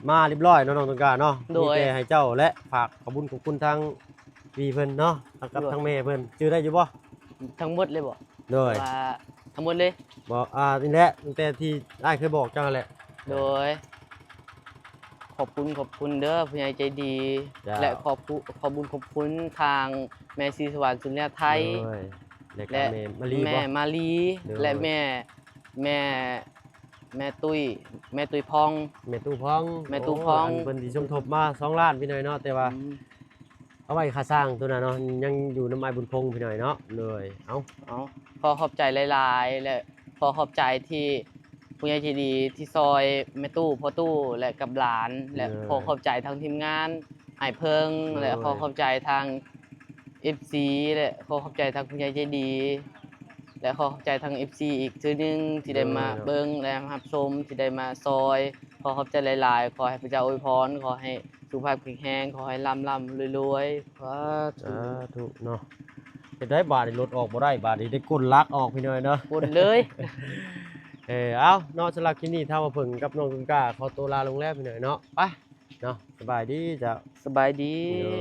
ມາຮຽບຮ້ອຍເນາະ ນ້ອງຕົ້ນກ້າເນາະ ໂດຍ ມີແຕ່ໃຫ້ເຈົ້າ ແລະ ຝາກຂອບບຸນຂອບຄຸນທາງພີ່ເພິ່ນເນາະ ກັບ ໂດຍ ທາງແມ່ເພິ່ນ ຈື່ໄດ້ຢູ່ບໍ່? ທັງໝົດເລີຍບໍ່? ໂດຍ ວ່າທັງໝົດເລີຍ ບໍ່ ອ່າ ນີ້ແຫຼະ ຕັ້ງແຕ່ທີ່ອ້າຍເຄີຍບອກເຈົ້າຫັ້ນແຫຼະ ໂດຍ ຂອບຄຸນ ຂອບຄຸນເດີຜູ້ໃຫຍ່ໃຈດີ ເຈົ້າ ແລະ ຂອບຄຸນ ຂອບບຸນຂອບຄຸນທາງແມ່ສີສະຫວັນ ສຸນຍາໄທ ໂດຍ ແລະ ແລະ ແມ່ມາລີ ແມ່ມາລີ ໂດຍ ແລະ ແມ່ ແມ່ ແມ່ຕຸ້ຍ ແມ່ຕຸ້ຍພອງ ແມ່ຕູ້ພອງ ແມ່ຕູ້ພອງ ໂອ້ ອັນເພິ່ນຊິສົມທົບມາສອງລ້ານພີ່ນ້ອງເນາະ ແຕ່ວ່າ ອືມ ເອົາໄວ້ຄ່າສ້າງໂຕນັ້ນເນາະ ຍັງຢູ່ນຳອ້າຍບຸນຄົງພີ່ນ້ອງເນາະ ໂດຍ ເອົາ ເອົາ ຂໍຂອບໃຈຫຼາຍໆ ແລະ ຂໍຂອບໃຈທີ່ຜູ້ໃຫຍ່ໃຈດີທີ່ຊ່ອຍແມ່ຕູ້ ພໍ່ຕູ້ ແລະ ກັບຫຼານ ແລະ ໂດຍ ຂໍຂອບໃຈທາງທີມງານອ້າຍເພິ່ງ ໂດຍ ແລະ ຂໍຂອບໃຈທາງເອັຟຊີ ແລະ ຂໍຂອບໃຈທາງຜູ້ໃຫຍ່ໃຈດີ ແລະ ຂໍຂອບໃຈທາງເອັຟຊີອີກເທື່ອໜຶ່ງທີ່ໄດ້ມາ ໂດຍ ເບິ່ງ ແລະ ຮັບຊົມ ທີ່ໄດ້ມາຊ່ອຍ ຂໍຂອບໃຈຫຼາຍໆ ຂໍໃຫ້ພະເຈົ້າອວຍພອນ ຂໍໃຫ້ສຸຂະພາບແຂງແຮງ ຂໍໃຫ້ລ່ຳໆລວຍໆ ສາທຸ ສາທຸເນາະ ເຮັດໄດ້ບາດນີ້ ລົດອອກບໍ່ໄດ້ ບາດນີ້ໄດ້ກົ້ນຫຼັກອອກພີ່ນ້ອງເນາະ ກົ້ນເລີຍ ເອີ ເອົາເນາະ ສຳລັບຄລິບນີ້ ທ້າວເພິ່ງກັບນ້ອງຕຸນກາ ຂໍໂຕລາລົງແລ້ວພີ່ນ້ອງເນາະ ໄປເນາະ ສະບາຍດີເຈົ້າ ສະບາຍດີ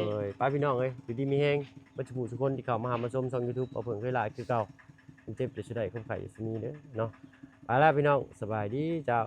ໂດຍ ໄປພີ່ນ້ອງເອີຍ ຢູ່ດີມີແຮງ ເບິດສູ່ຜູ້ສູ່ຄົນທີ່ເຂົ້າມາຫາມາຊົມຊ່ອງຢູທູບ ເອົາເພິ່ງເຄີຍຫຼາຍຄືເກົ່າ ເຈັບຈະຊິໄດ້ ຄວາມໄຂ້ຈະຊິມີເດີເນາະ ໄປລະພີ່ນ້ອງ ສະບາຍດີເຈົ້າ.